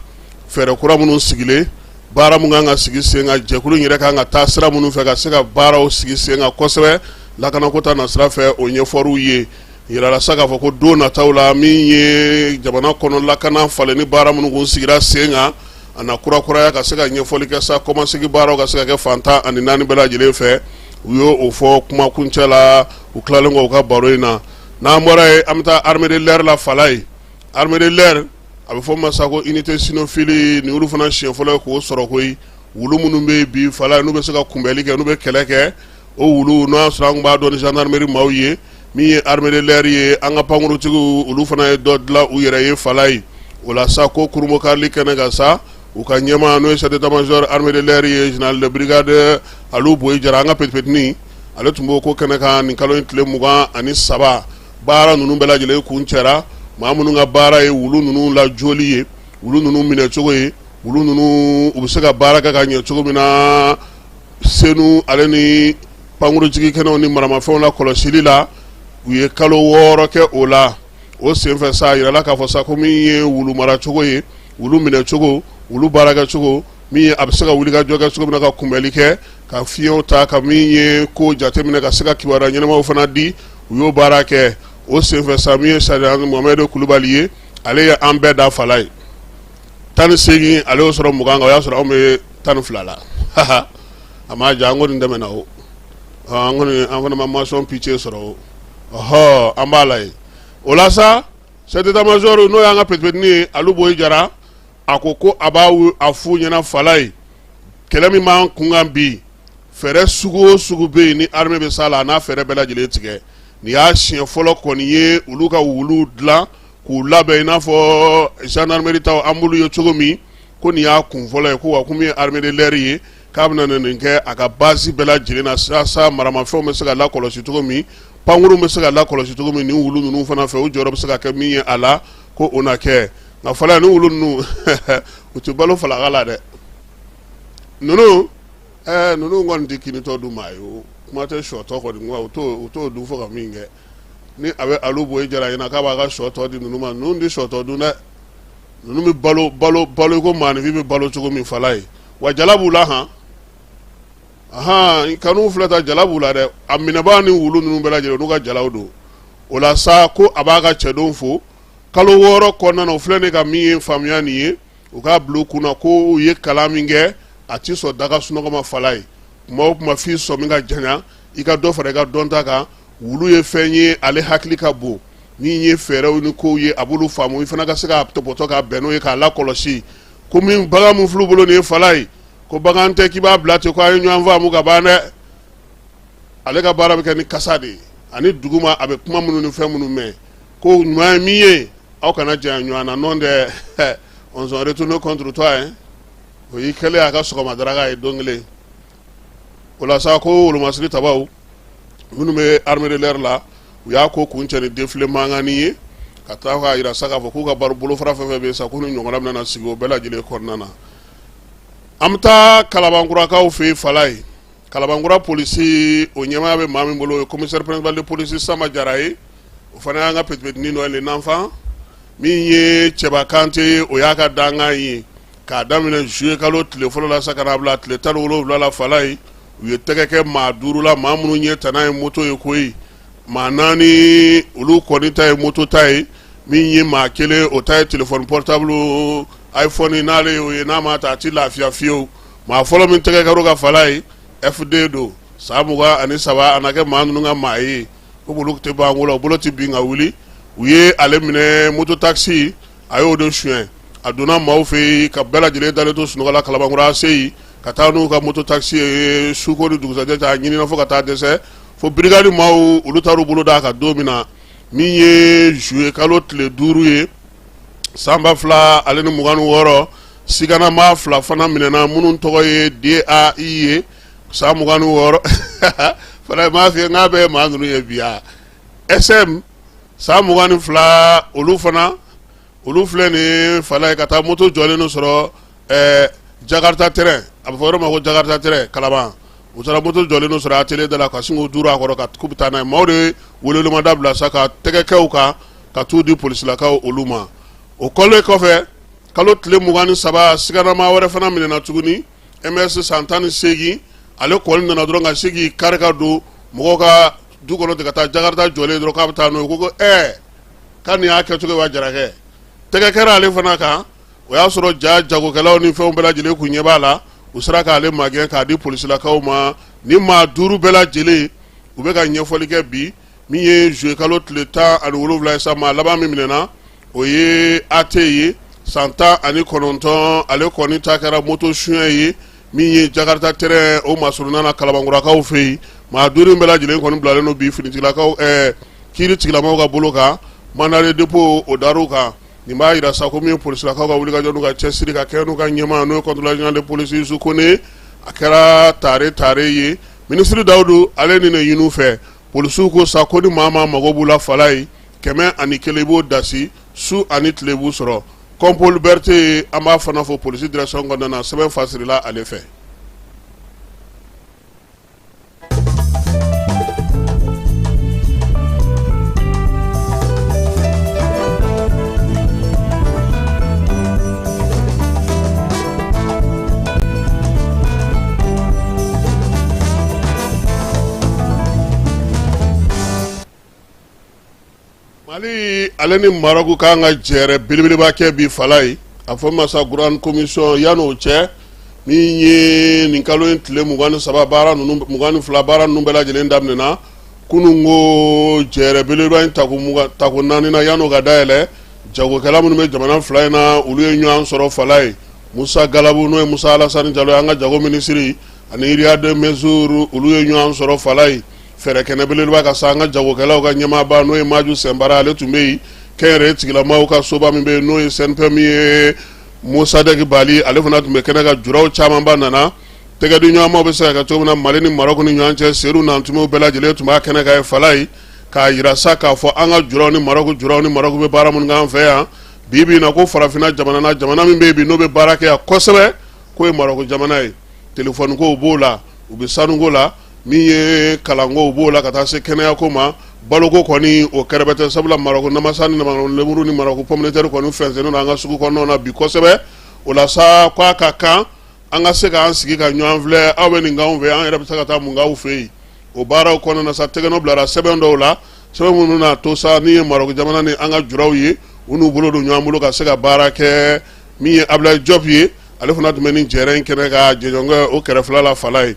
fɛɛrɛ kura minnu sigilen, baara min kan ka sigi sen kan, jɛkulu in yɛrɛ kan ka taa sira minnu fɛ ka se ka baaraw sigi sen kan kosɛbɛ lakanako ta nasira fɛ, o ɲɛfɔr'u ye. Yirala sa k'a fɔ ko don nataw la, min ye jamana kɔnɔ lakana falen ni baara minnu kun sigira sen kan, a na kurakuraya ka se ka ɲɛfɔli kɛ sa, kɔmasegin baaraw ka se ka kɛ fan 14 bɛɛ lajɛlen fɛ. U y'o fɔ kumakuncɛ la, u tilalen kɔ u ka baro in na. N'an bɔra yen, an bɛ taa armée de l'air la fala ye. Armée de l'air, a bɛ fɔ ma sa ko unité cynophile, nin olu fana siɲɛ fɔlɔ ye k'o sɔrɔ koyi. Wulu minnu bɛ bi fala, n'u bɛ se ka kunbɛli kɛ, n'u bɛ kɛlɛ kɛ, o wulu, n'o y'a sɔrɔ an tun b'a dɔn ni gendarmerie maaw ye, min ye armée de l'air ye, an ka pankuruntigiw, olu fana ye dɔ dilan u yɛrɛ ye fala ye. O la sa, ko kurunbonkarili kɛnɛ kan sa, u ka ɲɛmaa, n'o ye chef d'état-major armée de l'air ye, général de brigade Alu Boyi Jara, an ka petipetini, ale tun b'o ko kɛnɛ kan nin kalo in tile 23. Baara ninnu bɛɛ lajɛlen kuncɛra. maa minnu ka baara ye wulu ninnu lajɔli ye, wulu ninnu minɛcogo ye, wulu ninnu u bɛ se ka baara kɛ ka ɲɛ cogo min na Senu ale ni pankurujigi kɛnɛw ni maramafɛnw la kɔlɔsili la, u ye kalo 6 kɛ o la. O senfɛ sa, a yirala k'a fɔ sa ko min ye wulu maracogo ye, wulu minɛcogo, wulu baarakɛcogo, min ye a bɛ se ka wulikajɔ kɛ cogo min na ka kunbɛli kɛ, ka fiɲɛw ta, ka min ye ko jateminɛ, ka se ka kibaruya ɲɛnamaw fana di, u y'o baara kɛ. O senfɛ sa, min ye sergent Mohamed Kulubali ye, ale ye an bɛɛ da fala ye 18, ale y'o sɔrɔ 20 kan, o y'a sɔrɔ anw bɛ 12 la. A ma ja, an kɔni dɛmɛna o, an kɔni an fana ma mention pitié sɔrɔ o. Ɔhɔ, an b'a la yen o la sa. Chef d'état-major, n'o y'an ka petit-petitnin ye, Alu Boyi Jara, a ko ko a b'a a f'u ɲɛna fala ye, kɛlɛ min b'an kun kan bi, fɛɛrɛ sugu o sugu bɛ yen ni armée bɛ s'a la, a n'a fɛɛrɛ bɛɛ lajɛlen tigɛ. Nin y'a siɲɛ fɔlɔ kɔni ye olu ka wuluw dilan k'u labɛn i n'a fɔ gendarmerie taw an b'olu ye cogo min, ko nin y'a kun fɔlɔ ye, ko wa ko min ye armée de l'air ye, k'a bɛna nin kɛ a ka base bɛɛ lajɛlen na sisan, maramafɛnw bɛ se ka lakɔlɔsi cogo min, pankurun bɛ se ka lakɔlɔsi cogo min, nin wulu ninnu fana fɛ, u jɔyɔrɔ bɛ se ka kɛ min ye a la, ko o na kɛ. Nka fɔlɔ, ni wulu ninnu u tɛ balo falaka la dɛ. Ninnu ninnu kɔni tɛ kinitɔ dun maa ye, o kuma tɛ sɔtɔ kɔni, u t'o dun fo ka min kɛ. Ni a bɛ Alu Boyi Jara ɲɛna k'a b'a ka sɔtɔ di ninnu ma, ninnu tɛ sɔtɔ dun dɛ. Ninnu bɛ balo balo balo i ko maaninfin bɛ balo cogo min fala ye. Wa jala b'u la han, ahan, kanu filɛ ta, jala b'u la dɛ. A minɛbaa ni wulu ninnu bɛɛ lajɛlen, n'u ka jalaw don o la sa, ko a b'a ka cɛdenw fo kalo 6 kɔnɔna na. U filɛ ne ka min ye faamuya nin ye, u k'a bila u kunna ko u ye kalan min kɛ, a ti sɔn daga sunɔgɔ ma fala ye. Kuma o kuma, f'i sɔmi ka janya, i ka dɔ fara i ka dɔnta kan. Wulu ye fɛn ye, ale hakili ka bon, ni ye fɛɛrɛw ni kow ye, a b'olu faamu, i fana ka se k'a tɔpɔtɔ k'a bɛn n'o ye, k'a lakɔlɔsi. Ko min bagan min fil'u bolo nin ye fala ye, ko bagan tɛ k'i b'a bila ten ko an ye ɲɔgɔn faamu ka ban dɛ. Ale ka baara bɛ kɛ ni kasa de ye ani duguma, a bɛ kuma minnu ni fɛn minnu mɛn. Ko ɲuman ye min ye, aw kana janya ɲɔgɔn na, n'o tɛ on se retourne contre toi hein. O y'i kɛlen a ka sɔgɔma daraka ye don kelen o la sa, ko wolomasiri tabaw minnu bɛ armée de l'air la, u y'a ko kuncɛ ni défilé mankanni ye, ka taa k'a jira sa k'a fɔ k'u ka baro bolofara fɛn fɛn bɛ yen sa, ko ni ɲɔgɔnna bɛna na sigi o bɛɛ lajɛlen kɔnɔna na. An bɛ taa Kalabankurakaw fɛ yen fala ye. Kalabankura polisi, o ɲɛmaaya bɛ maa min bolo, o ye commissaire principal de police Sama Jara ye. O fana y'an ka petit-petitnin dɔ ye, l'enfant min ye Cɛba Kante ye, o y'a ka dankan ye. K'a daminɛ juillet kalo tile fɔlɔ la sa ka n'a bila tile 17 la fala ye, u ye tɛgɛ kɛ maa 5 la, maa minnu ye tana ye moto ye koyi. Maa 4, olu kɔni ta ye moto ta ye, min ye maa 1, o ta ye téléphone portable iPhone, n'ale y'o ye n'a ma ta, a tɛ lafiya fiyewu. Maa fɔlɔ min tɛgɛ kɛr'o kan fala ye, FD don, san 23, a na kɛ maa ninnu ka maa ye, ko olu tɛ ban ko la, u bolo tɛ bin ka wuli. U ye ale minɛ, moto taxi a y'o de suɲɛ. A donna maaw fɛ yen ka bɛɛ lajɛlen dalen to sunɔgɔ la Kalabankura se yen, ka taa n'u ka moto taxi ye su ko ni dugusajɛ cɛ. A ɲinina fo ka taa dɛsɛ, fo brigade maaw olu taar'u bolo d'a kan don min na, min ye juillet kalo tile 5 ye san 2026. Sigana maa 2 fana minɛna, minnu tɔgɔ ye DAI ye, san 26 fana m'a f'i ye n k'a bɛɛ ye maa ninnu ye bi. A SM, san 22, olu fana, olu filɛ nin fala ye, ka taa moto jɔlen dɔ sɔrɔ Jakarta terrain, a bɛ fɔ yɔrɔ ma ko Jakarta terrain Kalaban. U taara moto jɔlen dɔ sɔrɔ atelier da la, ka sin k'u duuru a kɔrɔ ka k'u bɛ taa n'a ye. Maaw de welemada bila sa ka tɛgɛ kɛ u kan, ka t'u di polisilakaw olu ma. O kɔlen kɔfɛ, kalo tile 23, siganamaa wɛrɛ fana minɛna tuguni, MS, san 18. Ale kɔni nana dɔrɔn ka se k'i kari ka don mɔgɔw ka du kɔnɔ ten, ka taa Jakarta jɔlen dɔrɔn k'a bɛ taa n'o ye. Ko ɛɛ, k'a nin y'a kɛcogo wa jarakɛ? Tɛgɛ kɛra ale fana kan. O y'a sɔrɔ ja jagokɛlaw ni fɛnw bɛɛ lajɛlen kun ɲɛ b'a la. U sera k'ale magɛn k'a di polisilakaw ma. Ni maa 5 bɛɛ lajɛlen, u bɛ ka ɲɛfɔli kɛ bi, min ye juillet kalo tile 17 ye sa. Maa laban min minɛna, o ye AT ye, san 19, ale kɔni ta kɛra moto suɲɛ ye, min ye Jakarta terrain o masurunna na Kalabankurakaw fɛ yen. Maa 5 bɛɛ lajɛlen kɔni bilalen don bi finitigilakaw, kiiri tigilamaaw ka bolo kan, mandat de dépôt o dar'u kan. Nin b'a jira sa ko min ye polisilakaw ka wulikajɔ n'u ka cɛsiri ka kɛ n'u ka ɲɛmaa, n'o ye contrôleur général de police Yusu Kone, a kɛra tare tare ye. Minisiri Dawudu, ale ni ne ɲini fɛ, polisiw ko sa ko ni maa maa mago b'u la fala ye, 101, i b'o dasi. Su ani tile b'u sɔrɔ. Kɔnpoli Berete, an b'a fana fo polisi direction kɔnɔna na, sɛbɛn fasirila ale fɛ. Mali ale ni Maroc ka kan ka jɛrɛ belebeleba kɛ bi Falaye, a fɔ ma sa grande commission. Yan'o cɛ, min ye nin kalo in tile 23 baara ninnu, 22 baara ninnu bɛɛ lajɛlen daminɛna kunun ko jɛrɛ belebeleba in tako 4 na, yan'o ka dayɛlɛ, jagokɛla minnu bɛ jamana fila in na, olu ye ɲɔgɔn sɔrɔ Falaye. Musa Galabu, n'o ye Musa Alasani Jalo ye, an ka jago minisiri, ani Riyad Mezzour, olu ye ɲɔgɔn sɔrɔ Falaye fɛɛrɛ kɛnɛ belebeleba kan sa. An ka jagokɛlaw ka ɲɛmaaba, n'o ye Maju Sɛnpara, ale tun bɛ yen. Kɛnyɛrɛye tigilamaw ka soba min bɛ yen, n'o ye CNPM ye, Mosadɛki Bali, ale fana tun bɛ kɛnɛ kan. Juraw camanba nana tɛgɛdiɲɔgɔnmaw bɛ se ka kɛ cogo min na Mali ni Maroc ni ɲɔgɔn cɛ. Seru Nantumew bɛɛ lajɛlen tun b'a kɛnɛ kan ye Falaye, k'a jira sa k'a fɔ an ka juraw ni Maroc juraw ni Maroc bɛ baara minnu k'an fɛ yan bi bi in na, ko farafinna jamana na, jamana min bɛ yen bi n'o bɛ baara kɛ yan kosɛbɛ, k'o ye Maroc jamana ye. Telefɔni kow b'o la, u bɛ sanuko la, min ye kalanko b'o la, ka taa se kɛnɛyako ma, baloko kɔni o kɛrɛbɛtɛ, sabula Maroc namasa ni lemuru ni Maroc pomme de terre kɔni fɛnsɛnnen don an ka sugu kɔnɔnaw na bi kosɛbɛ. O la sa, k'a ka kan an ka se k'an sigi ka ɲɔgɔn filɛ. Aw bɛ nin k'anw fɛ, an yɛrɛ bɛ se ka taa mun k'aw fɛ yen? O baaraw kɔnɔna na sa, tɛgɛnɔ bilara sɛbɛn dɔw la, sɛbɛn minnu n'a to sa ni ye Maroc jamana ni an ka juraw ye, u n'u bolo don ɲɔgɔn bolo ka se ka baara kɛ. Min ye Abulayi Jɔp ye, ale fana tun bɛ nin jɛrɛ in kɛnɛ kan jɛɲɔgɔnkɛ o kɛrɛfɛla la Falaye.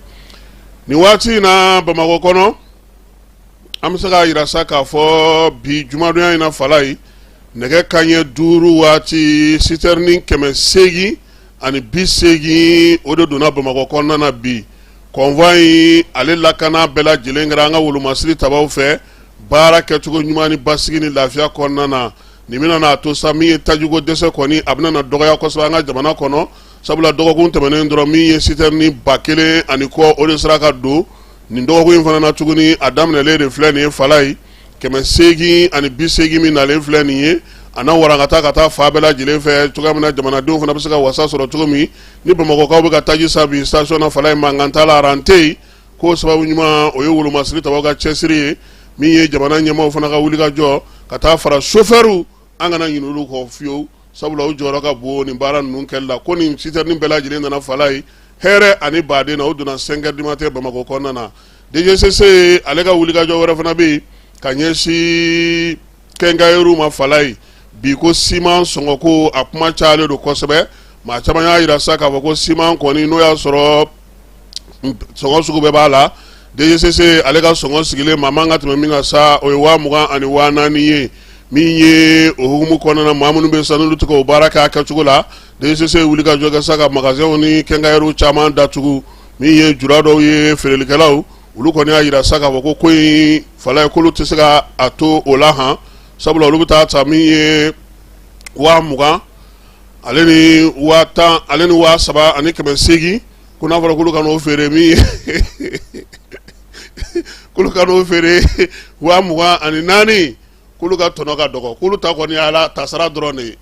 Nin waati in na Bamakɔ kɔnɔ, an bɛ se k'a jira sa k'a fɔ bi jumadonya in na Falaye, nɛgɛ kanɲɛ 5 waati, sitɛrini 880, o de donna Bamakɔ kɔnɔna na bi. Convoi in, ale lakana bɛɛ lajɛlen kɛra an ka wolomasiri tabaw fɛ, baara kɛcogo ɲuman ni basigi ni lafiya kɔnɔna na. Nin bɛna n'a to sa, min ye tajiko dɛsɛ kɔni, a bɛna na dɔgɔya kosɛbɛ an ka jamana kɔnɔ, sabula dɔgɔkun tɛmɛnen dɔrɔn, min ye sitɛrini 1000 ani kɔ, o de sera ka don. Nin dɔgɔkun in fana na tuguni, a daminɛlen de filɛ nin ye Falaye, 880 min nalen filɛ nin ye, a na warankata ka taa fan bɛɛ lajɛlen fɛ cogoya min na jamanadenw fana bɛ se ka wasa sɔrɔ cogo min. Ni Bamakɔkaw bɛ ka taji san bi station na Falaye, mankan t'a la, aran tɛ yen, k'o sababu ɲuman o ye wolomasiri tabaw ka cɛsiri ye, min ye jamana ɲɛmaaw fana ka wulikajɔ ka taa fara sofɛriw. An kana ɲinɛ olu kɔ fiyewu, sabula u jɔyɔrɔ ka bon nin baara ninnu kɛli la. Ko nin sitɛrini bɛɛ lajɛlen nana Falaye hɛrɛ ani baden na, o donna 5 heures du matin Bamakɔ kɔnɔna na. DGCC, ale ka wulikajɔ wɛrɛ fana bɛ yen ka ɲɛsin quincailleriw ma Falaye bi, ko siman sɔngɔko a kuma cayalen don kosɛbɛ. Maa caman y'a jira sa k'a fɔ ko siman kɔni, n'o y'a sɔrɔ sɔngɔ sugu bɛɛ b'a la, DGCC ale ka sɔngɔ sigilen, maa man ka tɛmɛ min kan sa, o ye 20,000 ani 4000 ye. Min ye o hukumu kɔnɔna na, maa minnu bɛ sa n'olu tɛ k'o baara kɛ a kɛcogo la, DGCC ye wulikajɔ kɛ sa ka magasinw ni quincailleriw caman datugu. Min ye jura dɔw ye, feerelikɛlaw, olu kɔni y'a jira sa k'a fɔ ko ko in Falaye, k'olu tɛ se ka a to o la han, sabula olu bɛ taa ta min ye 20,000 ale ni 10,000 ale ni 3800, ko n'a fɔra k'olu ka n'o feere min ye, k'olu ka n'o feere 24,000, k'olu ka tɔnɔ ka dɔgɔ, k'olu ta kɔni y'a la tasara dɔrɔn de ye,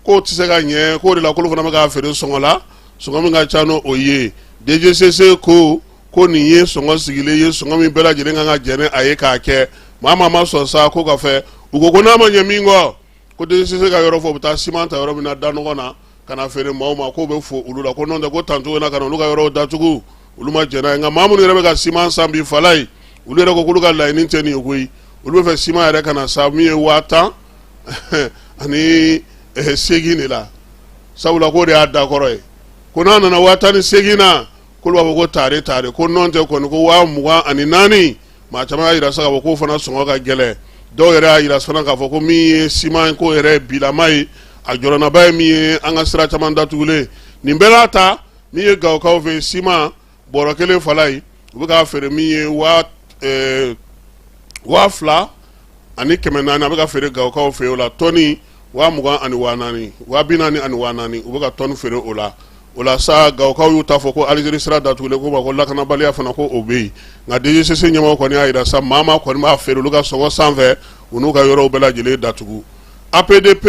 k'o tɛ se ka ɲɛ, k'o de la k'olu fana bɛ k'a feere sɔngɔ la, sɔngɔ min ka ca n'o ye. DGCC ko ko nin ye sɔngɔ sigilen ye, sɔngɔ min bɛɛ lajɛlen kan ka jɛn ni a ye k'a kɛ. Maa maa ma sɔn sa ko ka fɛ, u ko ko n'a ma ɲɛ min kɔ, ko DGCC ka yɔrɔ fɔ, u bɛ taa siman ta yɔrɔ min na da nɔgɔ na ka na feere maaw ma, k'o bɛ fo olu la, ko n'o tɛ ko tancogo na ka na olu ka yɔrɔw datugu, olu ma jɛn n'a ye. Nka maa minnu yɛrɛ bɛ ka siman san bi Falaye, olu yɛrɛ ko k'olu ka laɲini tɛ nin ye koyi, olu bɛ fɛ siman yɛrɛ ka na sa min ye 18,000 de la, sabula k'o de y'a dakɔrɔ ye, ko n'a nana 18,000 na, k'olu b'a fɔ ko tare tare, ko n'o tɛ kɔni ko 24,000. Maa caman y'a jira sa k'a fɔ k'o fana sɔngɔ ka gɛlɛn. Dɔw yɛrɛ y'a jira fana k'a fɔ ko min ye siman ko yɛrɛ bilama ye, a jɔrɔnaba ye min ye, an ka sira caman datugulen. Nin bɛɛ n'a ta, min ye Gawokaw fɛ yen, siman bɔrɔ kelen Falaye, u bɛ k'a feere min ye 2400, a bɛ ka feere Gawokaw fɛ yen o la, tɔni 20,000 ani 4000, 40,000 ani 4000, u bɛ ka tɔni feere o la. O la sa, Gawokaw y'u ta fɔ ko Alizeri sira datugulen ko ma, ko lakanabaliya fana ko o bɛ yen. Nka DGCC ɲɛmɔgɔ kɔni y'a jira sa, maa maa kɔni b'a feere olu ka sɔngɔ sanfɛ, u n'u ka yɔrɔw bɛɛ lajɛlen datugu. APDP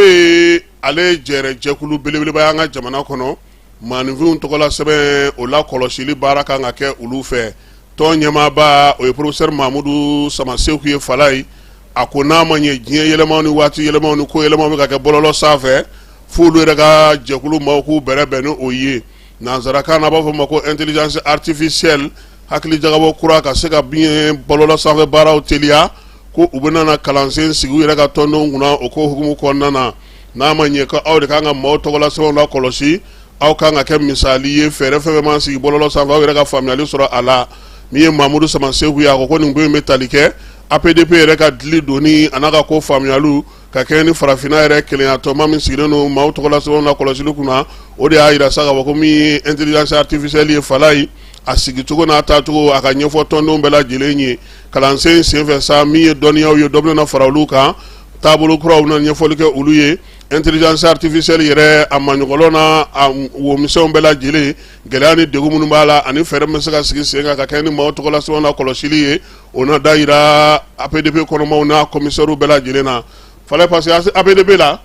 ale jɛrɛ jɛkulu belebeleba y'an ka jamana kɔnɔ maaninfinw tɔgɔla sɛbɛn o la kɔlɔsili baara kan ka kɛ olu fɛ tɔn ɲɛmaaba o ye professeur Mamudu Samaseku ye Falayi a ko n'a ma ɲɛ diɲɛ yɛlɛmaw ni waati yɛlɛmaw ni ko yɛlɛmaw bɛ ka kɛ bɔlɔlɔ sanfɛ f'olu yɛrɛ ka jɛkulu maaw k'u bɛrɛbɛn ni o ye nansarakan na a b'a fɔ ma ko intelligence artificielle hakilijagabɔ kura ka se ka biɲɛ bɔlɔlɔ sanfɛ baaraw teliya ko u bɛna na kalansen sigi u yɛrɛ ka tɔndenw kunna o ko hukumu kɔnɔna na n'a ma ɲɛ ko aw de kan ka maaw tɔgɔla sɛbɛnw lakɔlɔsi aw kan ka kɛ misali ye fɛɛrɛ fɛn fɛn mana sigi bɔlɔlɔ sanfɛ aw yɛrɛ ka faamuyali sɔrɔ a la min ye Mamudu Samaseku ye a ko ko nin ko in bɛ tali kɛ APDP yɛrɛ ka dili donni a n'a ka ko faamuyaliw ka kɛɲɛ ni farafinna yɛrɛ kelenyatɔnba min sigilen don maaw tɔgɔla sɛbɛnw lakɔlɔsili kunna o de y'a jira sa k'a fɔ ko min ye intelligence artificielle ye Falayi a sigicogo n'a taacogo a ka ɲɛfɔ tɔndenw bɛɛ lajɛlen ye kalansen senfɛ sa min ye dɔnniyaw ye dɔ bɛna fara olu kan taabolo kuraw na ɲɛfɔli kɛ olu ye intelligence artificielle yɛrɛ a maɲɔgɔlɔ n'a a womisɛnw bɛɛ lajɛlen gɛlɛya ni degun minnu b'a la ani fɛɛrɛ min bɛ se ka sigi sen kan ka kɛ ni maaw tɔgɔla sɛbɛnw lakɔlɔsili ye o na da yira APDP kɔnɔmaw n'a commissaires bɛɛ lajɛlen na Falayi parce que APDP la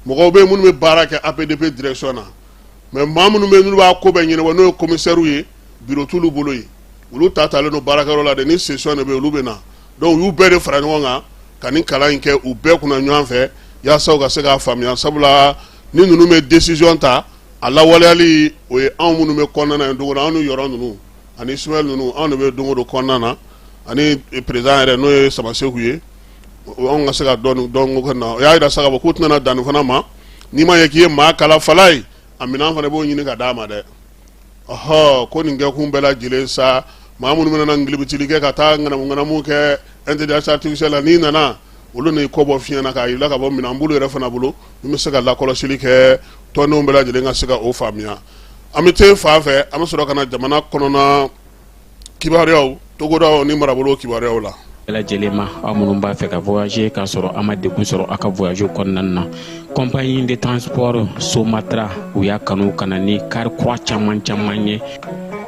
mɔgɔw bɛ yen minnu bɛ baara kɛ APDP direction na mais maa minnu bɛ yen n'olu b'a ko bɛɛ ɲɛnabɔ n'o ye commissaires ye bureau t'olu bolo yen olu ta talen don baarakɛyɔrɔ la de ni session de bɛ yen olu bɛ na donc u y'u bɛɛ de fara ɲɔgɔn kan ka nin kalan in kɛ u bɛɛ kunna ɲɔgɔn fɛ yaasa u ka se k'a faamuya sabula ni ninnu bɛ décision ta a lawaleyali o ye anw minnu bɛ kɔnɔna na yen don o don anw ni yɔrɔ ninnu ani Ismaël ninnu anw de bɛ don o don kɔnɔna na ani président yɛrɛ n'o ye Samaseku ye anw ka se ka dɔɔni dɔn ko na o y'a jira sa k'a fɔ k'u tɛna dan nin fana ma n'i ma ɲɛ k'i ye maa kalan Falayi a minɛn fana b'o ɲini ka d'a ma dɛ ɔhɔ ko nin kɛkun bɛɛ lajɛlen sa maa minnu bɛna ngilibitili kɛ ka taa ŋanamu ŋanamu kɛ intelligence artificielle la n'i nana olu n'i kɔ bɔ fiɲɛ na k'a yira k'a fɔ minɛn b'olu yɛrɛ fana bolo min bɛ se ka lakɔlɔsili kɛ tɔndenw bɛɛ lajɛlen ka se ka o faamuya an bɛ te fan fɛ an bɛ sɔrɔ ka na jamana kɔnɔna kibaruyaw togodaw ni marabolo kibaruyaw la bɛɛ lajɛlen ma aw minnu b'a fɛ ka voyager k'a sɔrɔ a ma degun sɔrɔ a ka voyage kɔnɔna na compagnie de transport somatra u y'a kanu ka na ni kari kura caman caman ye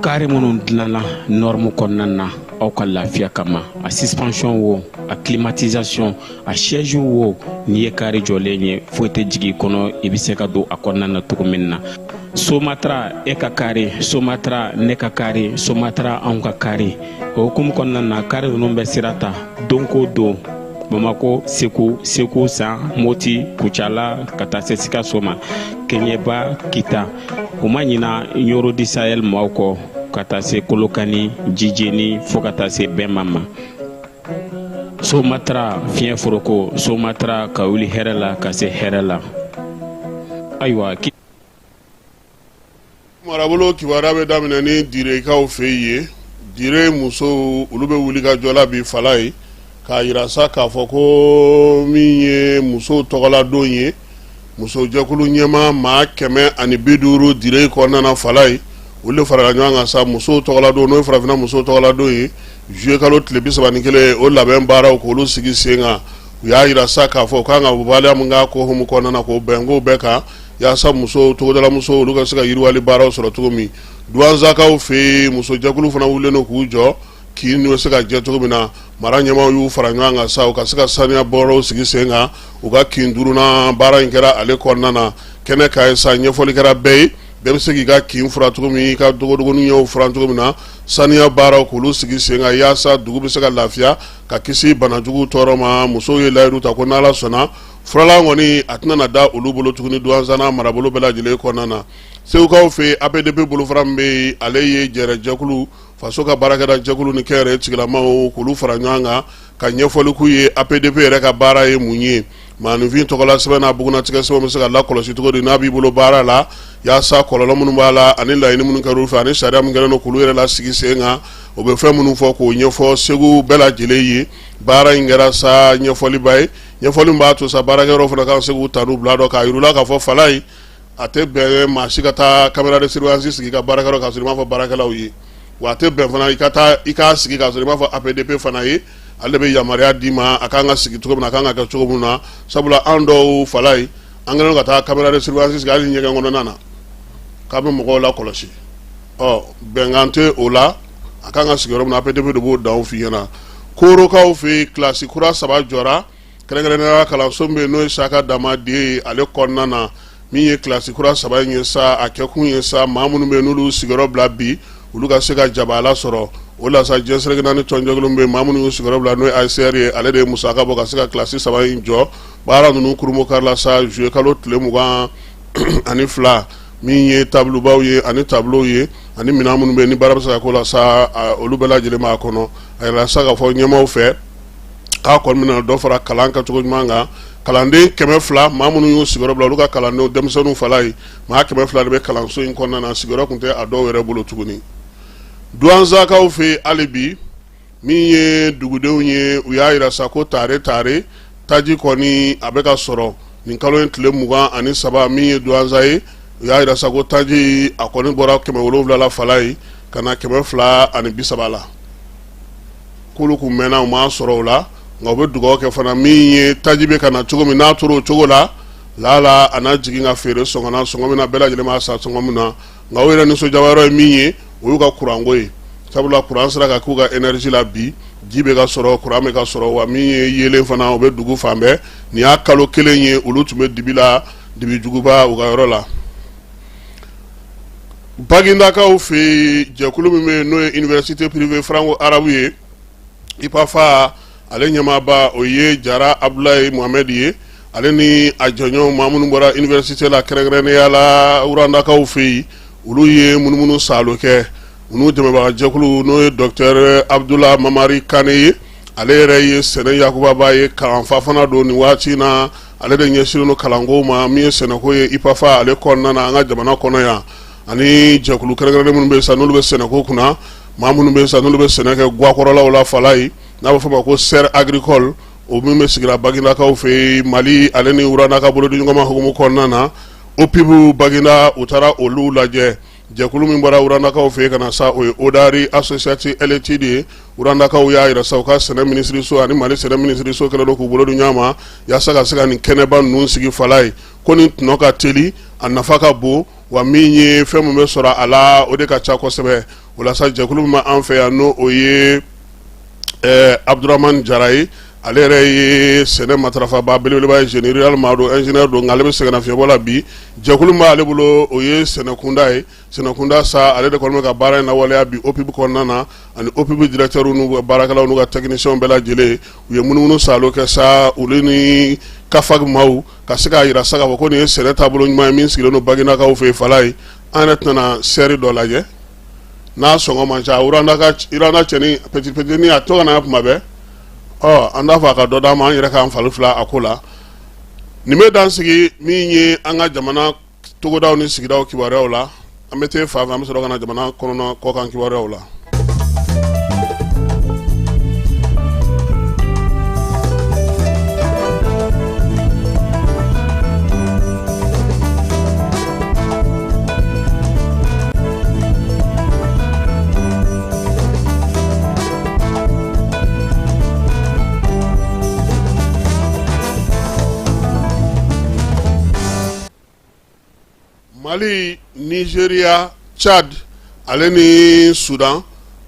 kari minnu dilanna norme kɔnɔna na aw ka lafiya kama a suspension wo a climatisation a siège wo n'i ye kari jɔlen ye foyi tɛ jigin i kɔnɔ i bɛ se ka don a kɔnɔna na cogo min na somatra e ka kari somatra ne ka kari somatra anw ka kari o hukumu kɔnɔna na kari ninnu bɛ sira ta don ko don bamako segu segu san moti kucala ka taa se sikaso ma keɲɛba kita u ma ɲina ɲoro du sahel maaw kɔ ka taa se kolokani jijeni fo ka taa se bɛma ma somatra fiɲɛ foroko somatra ka wuli hɛrɛ la ka se hɛrɛ la ayiwa marabolo kibaruya bɛ daminɛ ni direkaw fɛ yen dire musow olu bɛ wuli ka jɔ la bi Falayi k'a yira sa k'a fɔ ko min ye musow tɔgɔladon ye musojɛkulu ɲɛmaa maa 150 dire kɔnɔna na Falayi olu de farala ɲɔgɔn kan sa musow tɔgɔladon n'o ye farafinna musow tɔgɔladon ye juillet kalo tile 31 o labɛn baaraw k'olu sigi sen kan u y'a yira sa k'a fɔ u kan ka waleya min k'a ko hukumu kɔnɔna na k'o bɛn k'o bɛɛ kan yaasa musow togodala musow olu ka se ka yiriwali baaraw sɔrɔ cogo min duwanzakaw fɛ yen musojɛkulu fana wulilen don k'u jɔ kin bɛ se ka jɛ cogo min na mara ɲɛmaaw y'u fara ɲɔgɔn kan sa u ka se ka saniya baaraw sigi sen kan u ka kin duurunan baara in kɛra ale kɔnɔna na kɛnɛ kan ye sa ɲɛfɔli kɛra bɛɛ ye bɛɛ bɛ se k'i ka kin furan cogo min i ka dogodogonin ɲɛw furan cogo min na saniya baaraw k'olu sigi sen kan yaasa dugu bɛ se ka lafiya ka kisi banajugu tɔɔrɔ ma musow ye layidu ta ko n'Ala sɔnna furalan kɔni a tɛna na da olu bolo tuguni Duwanza n'a marabolo bɛɛ lajɛlen kɔnɔna na Segukaw fɛ yen APDP bolofara min bɛ yen ale ye jɛrɛjɛkulu faso ka baarakɛda jɛkulu ni kɛnyɛrɛye tigilamaw k'olu fara ɲɔgɔn kan ka ɲɛfɔli k'u ye APDP yɛrɛ ka baara ye mun ye maaninfin tɔgɔla sɛbɛn n'a bugunnatigɛ sɛbɛn bɛ se ka lakɔlɔsi cogo di n'a b'i bolo baara la yaasa kɔlɔlɔ minnu b'a la ani laɲini minnu kɛra u fɛ ani sariya min kɛlen don k'olu yɛrɛ lasigi sen kan o bɛ fɛn minnu fɔ k'o ɲɛfɔ Segu bɛɛ lajɛlen ye baara in kɛra sa ɲɛfɔliba ye ɲɛfɔli min b'a to sa baarakɛyɔrɔ fana ka se k'u ta n'u bila dɔn k'a yir'u la k'a fɔ Falayi a tɛ bɛn maa si ka taa caméra de surveillance sigi i ka baarakɛyɔrɔ k'a sɔrɔ i m'a fɔ baarakɛlaw ye wa a tɛ bɛn fana i ka taa i k'a sigi k'a sɔrɔ i m'a fɔ APDP fana ye ale de bɛ yamaruya d'i ma a kan ka sigi cogo min na a kan ka kɛ cogo min na sabula an dɔw Falayi an kɛlen ka taa caméra de surveillance sigi hali ɲɛgɛn kɔnɔna na k'a bɛ mɔgɔw lakɔlɔsi ɔ bɛnkan tɛ o la a kan ka sigi yɔrɔ min na APDP de b'o danw f'i ɲɛna Korokaw fɛ yen kilasi kura 3 jɔra Kɛrɛnkɛrɛnnenya kalanso min bɛ yen n'o ye Saka Dama de ye, ale kɔnɔna na, min ye kilasi kura 3 in ye sa, a kɛkun ye sa, maa minnu bɛ yen n'olu sigiyɔrɔ bila bi, olu ka se ka jabaala sɔrɔ. O la sa, diɲɛ seleke naani tɔnjɛkulu bɛ yen, maa minnu y'u sigiyɔrɔ bila, n'o ye ACR ye, ale de ye musaka bɔ ka se ka kilasi 3 in jɔ. Baara ninnu kurunbonkarila sa juillet kalo tile 22, min ye tableaubaw ye ani tableauw ye ani minɛn minnu bɛ yen ni baara bɛ se ka k'o la sa, olu bɛɛ lajɛlen b'a kɔnɔ. A yirala sa k'a fɔ ɲɛmaaw fɛ k'a kɔni bɛna dɔ fara kalan kɛcogo ɲuman kan. Kalanden 200, maa minnu y'u sigiyɔrɔ bila, olu ka kalandenw denmisɛnninw fala ye, maa 200 de bɛ kalanso in kɔnɔna na. Sigiyɔrɔ tun tɛ a dɔw yɛrɛ bolo tuguni. Duwanzakaw fɛ yen hali bi, min ye dugudenw ye, u y'a yira sa ko tare tare taji kɔni a bɛ ka sɔrɔ nin kalo in tile 23. Min ye Duwanza ye, u y'a yira sa ko taji a kɔni bɔra 700 la fala ye ka na 230 la. K'olu kun mɛnna u m'a sɔrɔ o la, nka u bɛ dugawu kɛ fana, min ye taji bɛ ka na cogo min, n'a tora o cogo la, lala a na jigin ka feere sɔngɔ na, sɔngɔ min na bɛɛ lajɛlen b'a san sɔngɔ min na. Nka o yɛrɛ nisɔndiyaba yɔrɔ ye min ye, o y'u ka kuranko ye, sabula kuran sera ka k'u ka énergie la bi, ji bɛ ka sɔrɔ, kuran bɛ ka sɔrɔ, wa min ye yeelen fana, o bɛ dugu fan bɛɛ. Nin y'a kalo kelen ye olu tun bɛ dibi la, dibi juguba u ka yɔrɔ la. Bagindakaw fɛ yen, jɛkulu min bɛ yen n'o ye université privée franco arabe ye, IPAFA, ale ɲɛmaaba o ye Jara Abudulayi Mohamɛdi ye. Ale ni a jɔɲɔgɔn maa minnu bɔra université la, kɛrɛnkɛrɛnnenya la Rwandakaw fɛ yen, olu ye munumunu saalo kɛ. U n'u dɛmɛbaga jɛkulu, n'o ye docteur Abudula Mamari Kane ye, ale yɛrɛ ye sɛnɛ yakubaba ye, kalanfa fana don. Nin waati in na, ale de ɲɛsinnen don kalanko ma, min ye sɛnɛko ye IPAFA ale kɔnɔna na an ka jamana kɔnɔ yan, ani jɛkulu kɛrɛnkɛrɛnnen minnu bɛ yen sa n'olu bɛ sɛnɛko kunna, maa minnu bɛ yen sa n'olu bɛ sɛnɛ kɛ gakɔrɔlaw la fala ye, n'a bɛ fɔ o ma ko serre agricole, o min bɛ sigira Bagindakaw fɛ yen. Mali ale ni Rwanda ka bolodiɲɔgɔnma hukumu kɔnɔna na, OPIB Baginda, u taara olu lajɛ. Jɛkulu min bɔra Rwandakaw fɛ yen ka na sa, o ye Odari Associate Ltd ye. Rwandakaw y'a yira sa u ka sɛnɛ minisiriso ani Mali sɛnɛ minisiriso kɛlen don k'u bolo di ɲɔgɔn ma yaasa ka se ka nin kɛnɛba ninnu sigi fala ye, ko nin tɔnɔ ka teli, a nafa ka bon, wa min ye fɛn min bɛ sɔrɔ a la, o de ka ca kosɛbɛ. O la sa, jɛkulu min b'an fɛ yan, n'o o ye Abudramani Jara ye, ale yɛrɛ ye sɛnɛ matarafaba belebeleba ye, génie rural maa don, ingénieur don, nka ale bɛ sɛgɛnnafiɲɛbɔ la bi. Jɛkulu min b'ale bolo, o ye sɛnɛkunda ye. Sɛnɛkunda sa, ale de kɔni bɛ ka baara in lawaleya bi OPIB kɔnɔna na, ani OPIB directeur n'u ka baarakɛlaw n'u ka techniciens bɛɛ lajɛlen. U ye munumunu saalo kɛ sa, olu ni CAFAG maaw, ka se k'a yira sa k'a fɔ ko nin ye sɛnɛ taabolo ɲuman ye min sigilen don Baginakaw fɛ yen fala ye. An yɛrɛ tɛna serre dɔ lajɛ n'a sɔngɔ man ca. Rwanda cɛnin petit petit a to ka na kuma bɛɛ, ɔ an t'a fɔ a ka dɔ d'an ma, an yɛrɛ k'an fali fila a ko la. Nin bɛ dan sigi min ye an ka jamana togodaw ni sigidaw kibaruyaw la. An bɛ taa fan fɛ, an bɛ sɔrɔ ka na jamana kɔnɔna kɔkan kibaruyaw la. Mali, Nizeriya, Tchad ale ni Sudan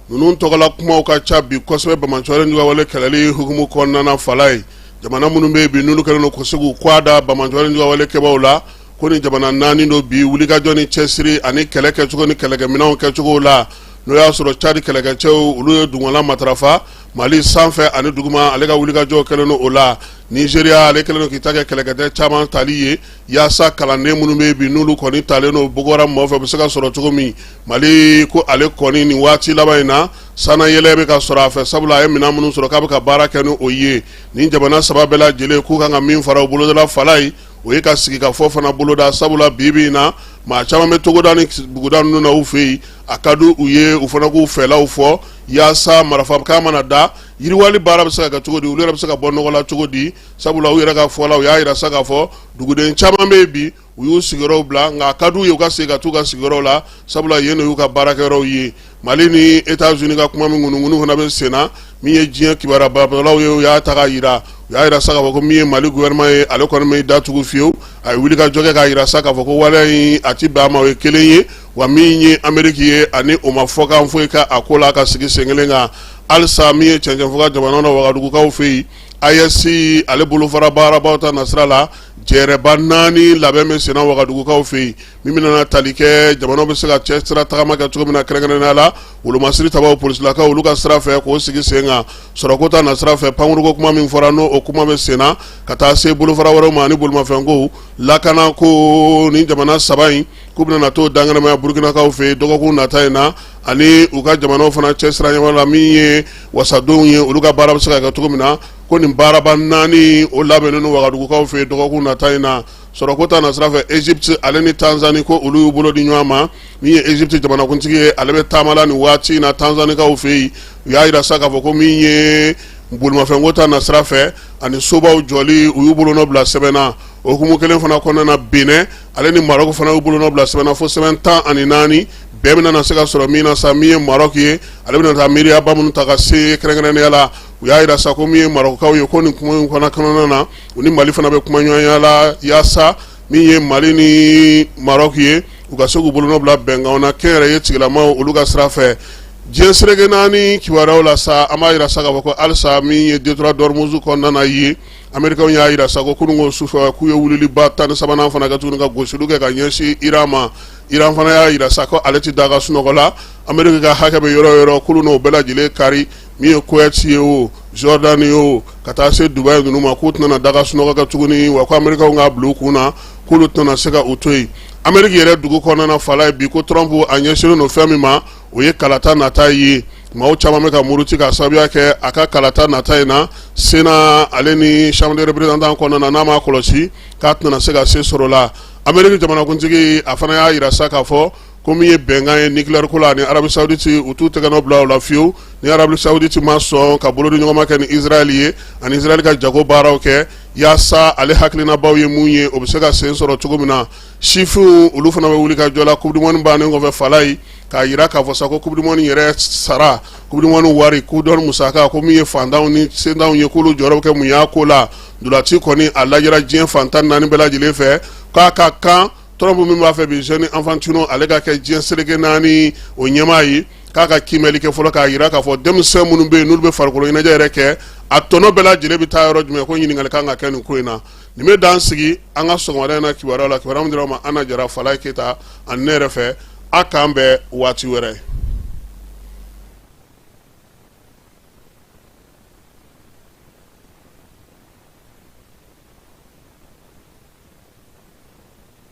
ninnu tɔgɔla kumaw ka ca bi kosɛbɛ banbaanciwale juguwale kɛlɛli hukumu kɔnɔna na fala ye. Jamana minnu bɛ yen bi n'olu kɛlen don ka se k'u kɔ da banbaanciwale juguwale kɛbaaw la, ko ni jamana naani don bi, wulikajɔ ni cɛsiri ani kɛlɛ kɛcogo ni kɛlɛkɛminɛnw kɛcogo la, n'o y'a sɔrɔ Tchad kɛlɛkɛcɛw, olu ye dugumala matarafa Mali sanfɛ ani duguma, ale ka wulikajɔ kɛlen don o la. Nizeriya, ale kɛlen don k'i ta kɛ kɛlɛkɛcɛ caman tali ye yaasa kalanden minnu bɛ bi n'olu kɔni talen don Boko Haram mɔgɔw fɛ, bɛ se ka sɔrɔ cogo min. Mali ko ale kɔni nin waati laban in na, sannayɛlɛ bɛ ka sɔrɔ a fɛ, sabula a ye minɛn minnu sɔrɔ k'a bɛ ka baara kɛ ni o ye. Nin jamana saba bɛɛ lajɛlen k'u kan ka min fara u boloda fala ye, o ye ka sigikafɔ fana boloda, sabula bi bi in na, maa caman bɛ togoda ni buguda ninnu na u fɛ yen, a ka di u ye u fana k'u fɛlaw fɔ yaasa marifakan mana da, yiriwali baara bɛ se ka kɛ cogo di, olu yɛrɛ bɛ se ka bɔ nɔgɔ la cogo di. Sabula u yɛrɛ ka fɔ la, u y'a yira sa k'a fɔ duguden caman bɛ yen bi, u y'u sigiyɔrɔw bila, nka a ka di u ye u ka segin ka t'u ka sigiyɔrɔw la, sabula yen de y'u ka baarakɛyɔrɔw ye. Mali ni États-Unis ka kuma min ŋunuŋunu fana bɛ sen na, min ye diɲɛ kibaruyabɔlaw ye, u y'a ta k'a yira, u y'a yira sa k'a fɔ ko min ye Mali gouvernement ye, ale kɔni m'i da tugu fiyewu. A ye wulikajɔ kɛ k'a yira sa k'a fɔ ko waleya in a ti bɛn a ma, o ye kelen ye. Wa min ye Ameriki ye, ani o ma fɔkan foyi kɛ a ko la ka sigi sen kelen kan halisa. Min ye cɛncɛnfuga jamana na, Wagadugukaw fɛ yen, AES ale bolofara baarabaw ta nasira la jɛrɛba 4 labɛn bɛ senna Wagadugukaw fɛ yen min bɛna tali kɛ jamanaw bɛ se ka cɛ sira tagama kɛ cogo min na kɛrɛnkɛrɛnnenya la wolomasiri tabaw polisilakaw olu ka sira fɛ k'o sigi sen kan sɔrɔko ta nasira fɛ pankuruko kuma min fɔra n'o o kuma bɛ sen na ka taa se bolofara wɛrɛw ma ani bolimafɛnko lakana ko ni jamana 3 in k'u bɛna t'o dankɛnɛmaya Burukinakaw fɛ yen dɔgɔkun nata in na ani u ka jamanaw fana cɛ sira ɲɛma la min ye wasadenw ye olu ka baara bɛ se ka kɛ cogo min na ko nin baaraba 4 o labɛnnen don Wagadugukaw fɛ yen dɔgɔkun nata in na sɔrɔko ta nasira fɛ Egypte ale ni Tanzanie ko olu y'u bolo di ɲɔgɔn ma min ye Egypte jamanakuntigi ye ale bɛ taama la nin waati in na Tanzanikaw fɛ yen u y'a jira sa k'a fɔ ko min ye bolimafɛnko ta nasira fɛ ani sobaw jɔli u y'u bolonɔ bila sɛbɛn na o hukumu kelen fana kɔnɔna na Benin ale ni Maroc fana y'u bolonɔ bila sɛbɛn na fo sɛbɛn 14 bɛɛ bɛna na se ka sɔrɔ min na sa min ye Maroc ye ale bɛna taa miiriyaba minnu ta ka se kɛrɛnkɛrɛnnenya la u y'a jira sa ko min ye Marɔkukaw ye ko nin kuma in fana kɔnɔna na u ni Mali fana bɛ kuma ɲɔgɔnya la yaasa min ye Mali ni Maroc ye u ka se k'u bolonɔ bila bɛnkanw na kɛnyɛrɛye tigilamaw olu ka sira fɛ diɲɛ seleke 4 kibaruyaw la sa an b'a jira sa k'a fɔ ko halisa min ye détroit d'Ormuz kɔnɔna na ye Américains y'a jira sa ko kununko sufɛ k'u ye wuliliba 13nan fana kɛ tuguni ka gosiliw kɛ ka ɲɛsin Iran ma Iran fana y'a jira sa ko ale tɛ da ka sunɔgɔ la Amérique ka hakɛ bɛ yɔrɔ o yɔrɔ k'olu n'o bɛɛ lajɛlen kari min ye Koweït ye o Jordanie ye o ka taa se Dubaï ninnu ma k'u tɛna da ka sunɔgɔ kɛ tuguni wa ko Américains k'a bila u kun na k'olu tɛna se ka u to yen Amérique yɛrɛ dugu kɔnɔna na fala ye bi ko Trump a ɲɛsinnen don fɛn min ma o ye kalata nata ye maaw caman bɛ ka muruti k'a sababuya kɛ a ka kalata nata in na Sénat ale ni Chambre des représentants kɔnɔna na n'a m'a kɔlɔsi k'a tɛna se ka se sɔrɔ la Amérique jamanakuntigi a fana y'a jira sa k'a fɔ ko min ye bɛnkan ye nucléaire ko la ani Arabie Saoudite u t'u tɛgɛnɔ bila o la fiyewu ni Arabie Saoudite ma sɔn ka bolodiɲɔgɔnma kɛ ni Israël ye ani Israël ka jago baaraw kɛ yaasa ale hakilinabaw ye mun ye o bɛ se ka sen sɔrɔ cogo min na sifinw olu fana bɛ wuli ka jɔ la coupe du monde bannen kɔfɛ falayi k'a jira k'a fɔ sa ko coupe du monde yɛrɛ sara coupe du monde wari coupe du monde musaka ko min ye fantanw ni sentanw ye k'olu jɔyɔrɔ bɛ kɛ mun y'a ko la ntolaci kɔni a lajɛra diɲɛ fan 14 bɛɛ lajɛlen fɛ k'a ka kan Trump min b'a fɛ bi Gianni Infantino ale ka kɛ diɲɛ seleke 4 o ɲɛmaa ye k'a ka kiimɛli kɛ fɔlɔ k'a jira k'a fɔ denmisɛn minnu bɛ yen n'olu bɛ farikolo ɲɛnajɛ yɛrɛ kɛ a tɔnɔ bɛɛ lajɛlen bɛ taa yɔrɔ jumɛn ko ɲininkali kan ka kɛ nin ko in na nin bɛ dan sigi an ka sɔgɔmada in na kibaruya la kibaruya min dira aw ma Ana Jara Falaye Keyita ani ne yɛrɛ fɛ a k'an bɛn waati wɛrɛ.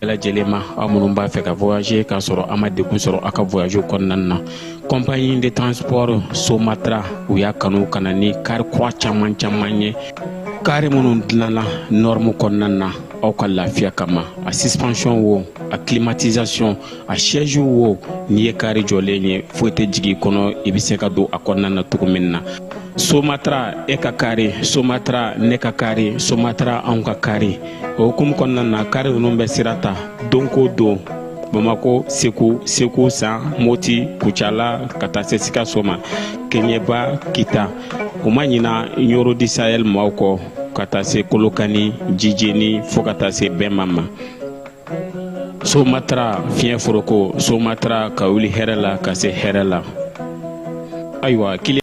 Bɛɛ lajɛlen ma aw minnu b'a fɛ ka voyager k'a sɔrɔ a ma degun sɔrɔ aw ka voyage kɔnɔna na compagnie de transport Somatra u y'a kanu ka na ni kari kura caman caman ye kari minnu dilanna norme kɔnɔna na aw ka lafiya kama a suspension wo a climatisation a siège wo n'i ye kari jɔlen ye foyi tɛ jigin i kɔnɔ i bɛ se ka don a kɔnɔna na cogo min na Somatra e ka kari Somatra ne ka kari Somatra anw ka kari o hukumu kɔnɔna na kari ninnu bɛ sira ta don ko don Bamako Segu Segu San Moti Kucala ka taa se Sikaso ma Keɲeba Kita u ma ɲina Ɲɔrɔ du Sahel maaw kɔ ka taa se Kolokani Jijeni fo ka taa se Bɛma ma Somatra fiɲɛ foroko Somatra ka wuli hɛrɛ la ka se hɛrɛ la ayiwa kili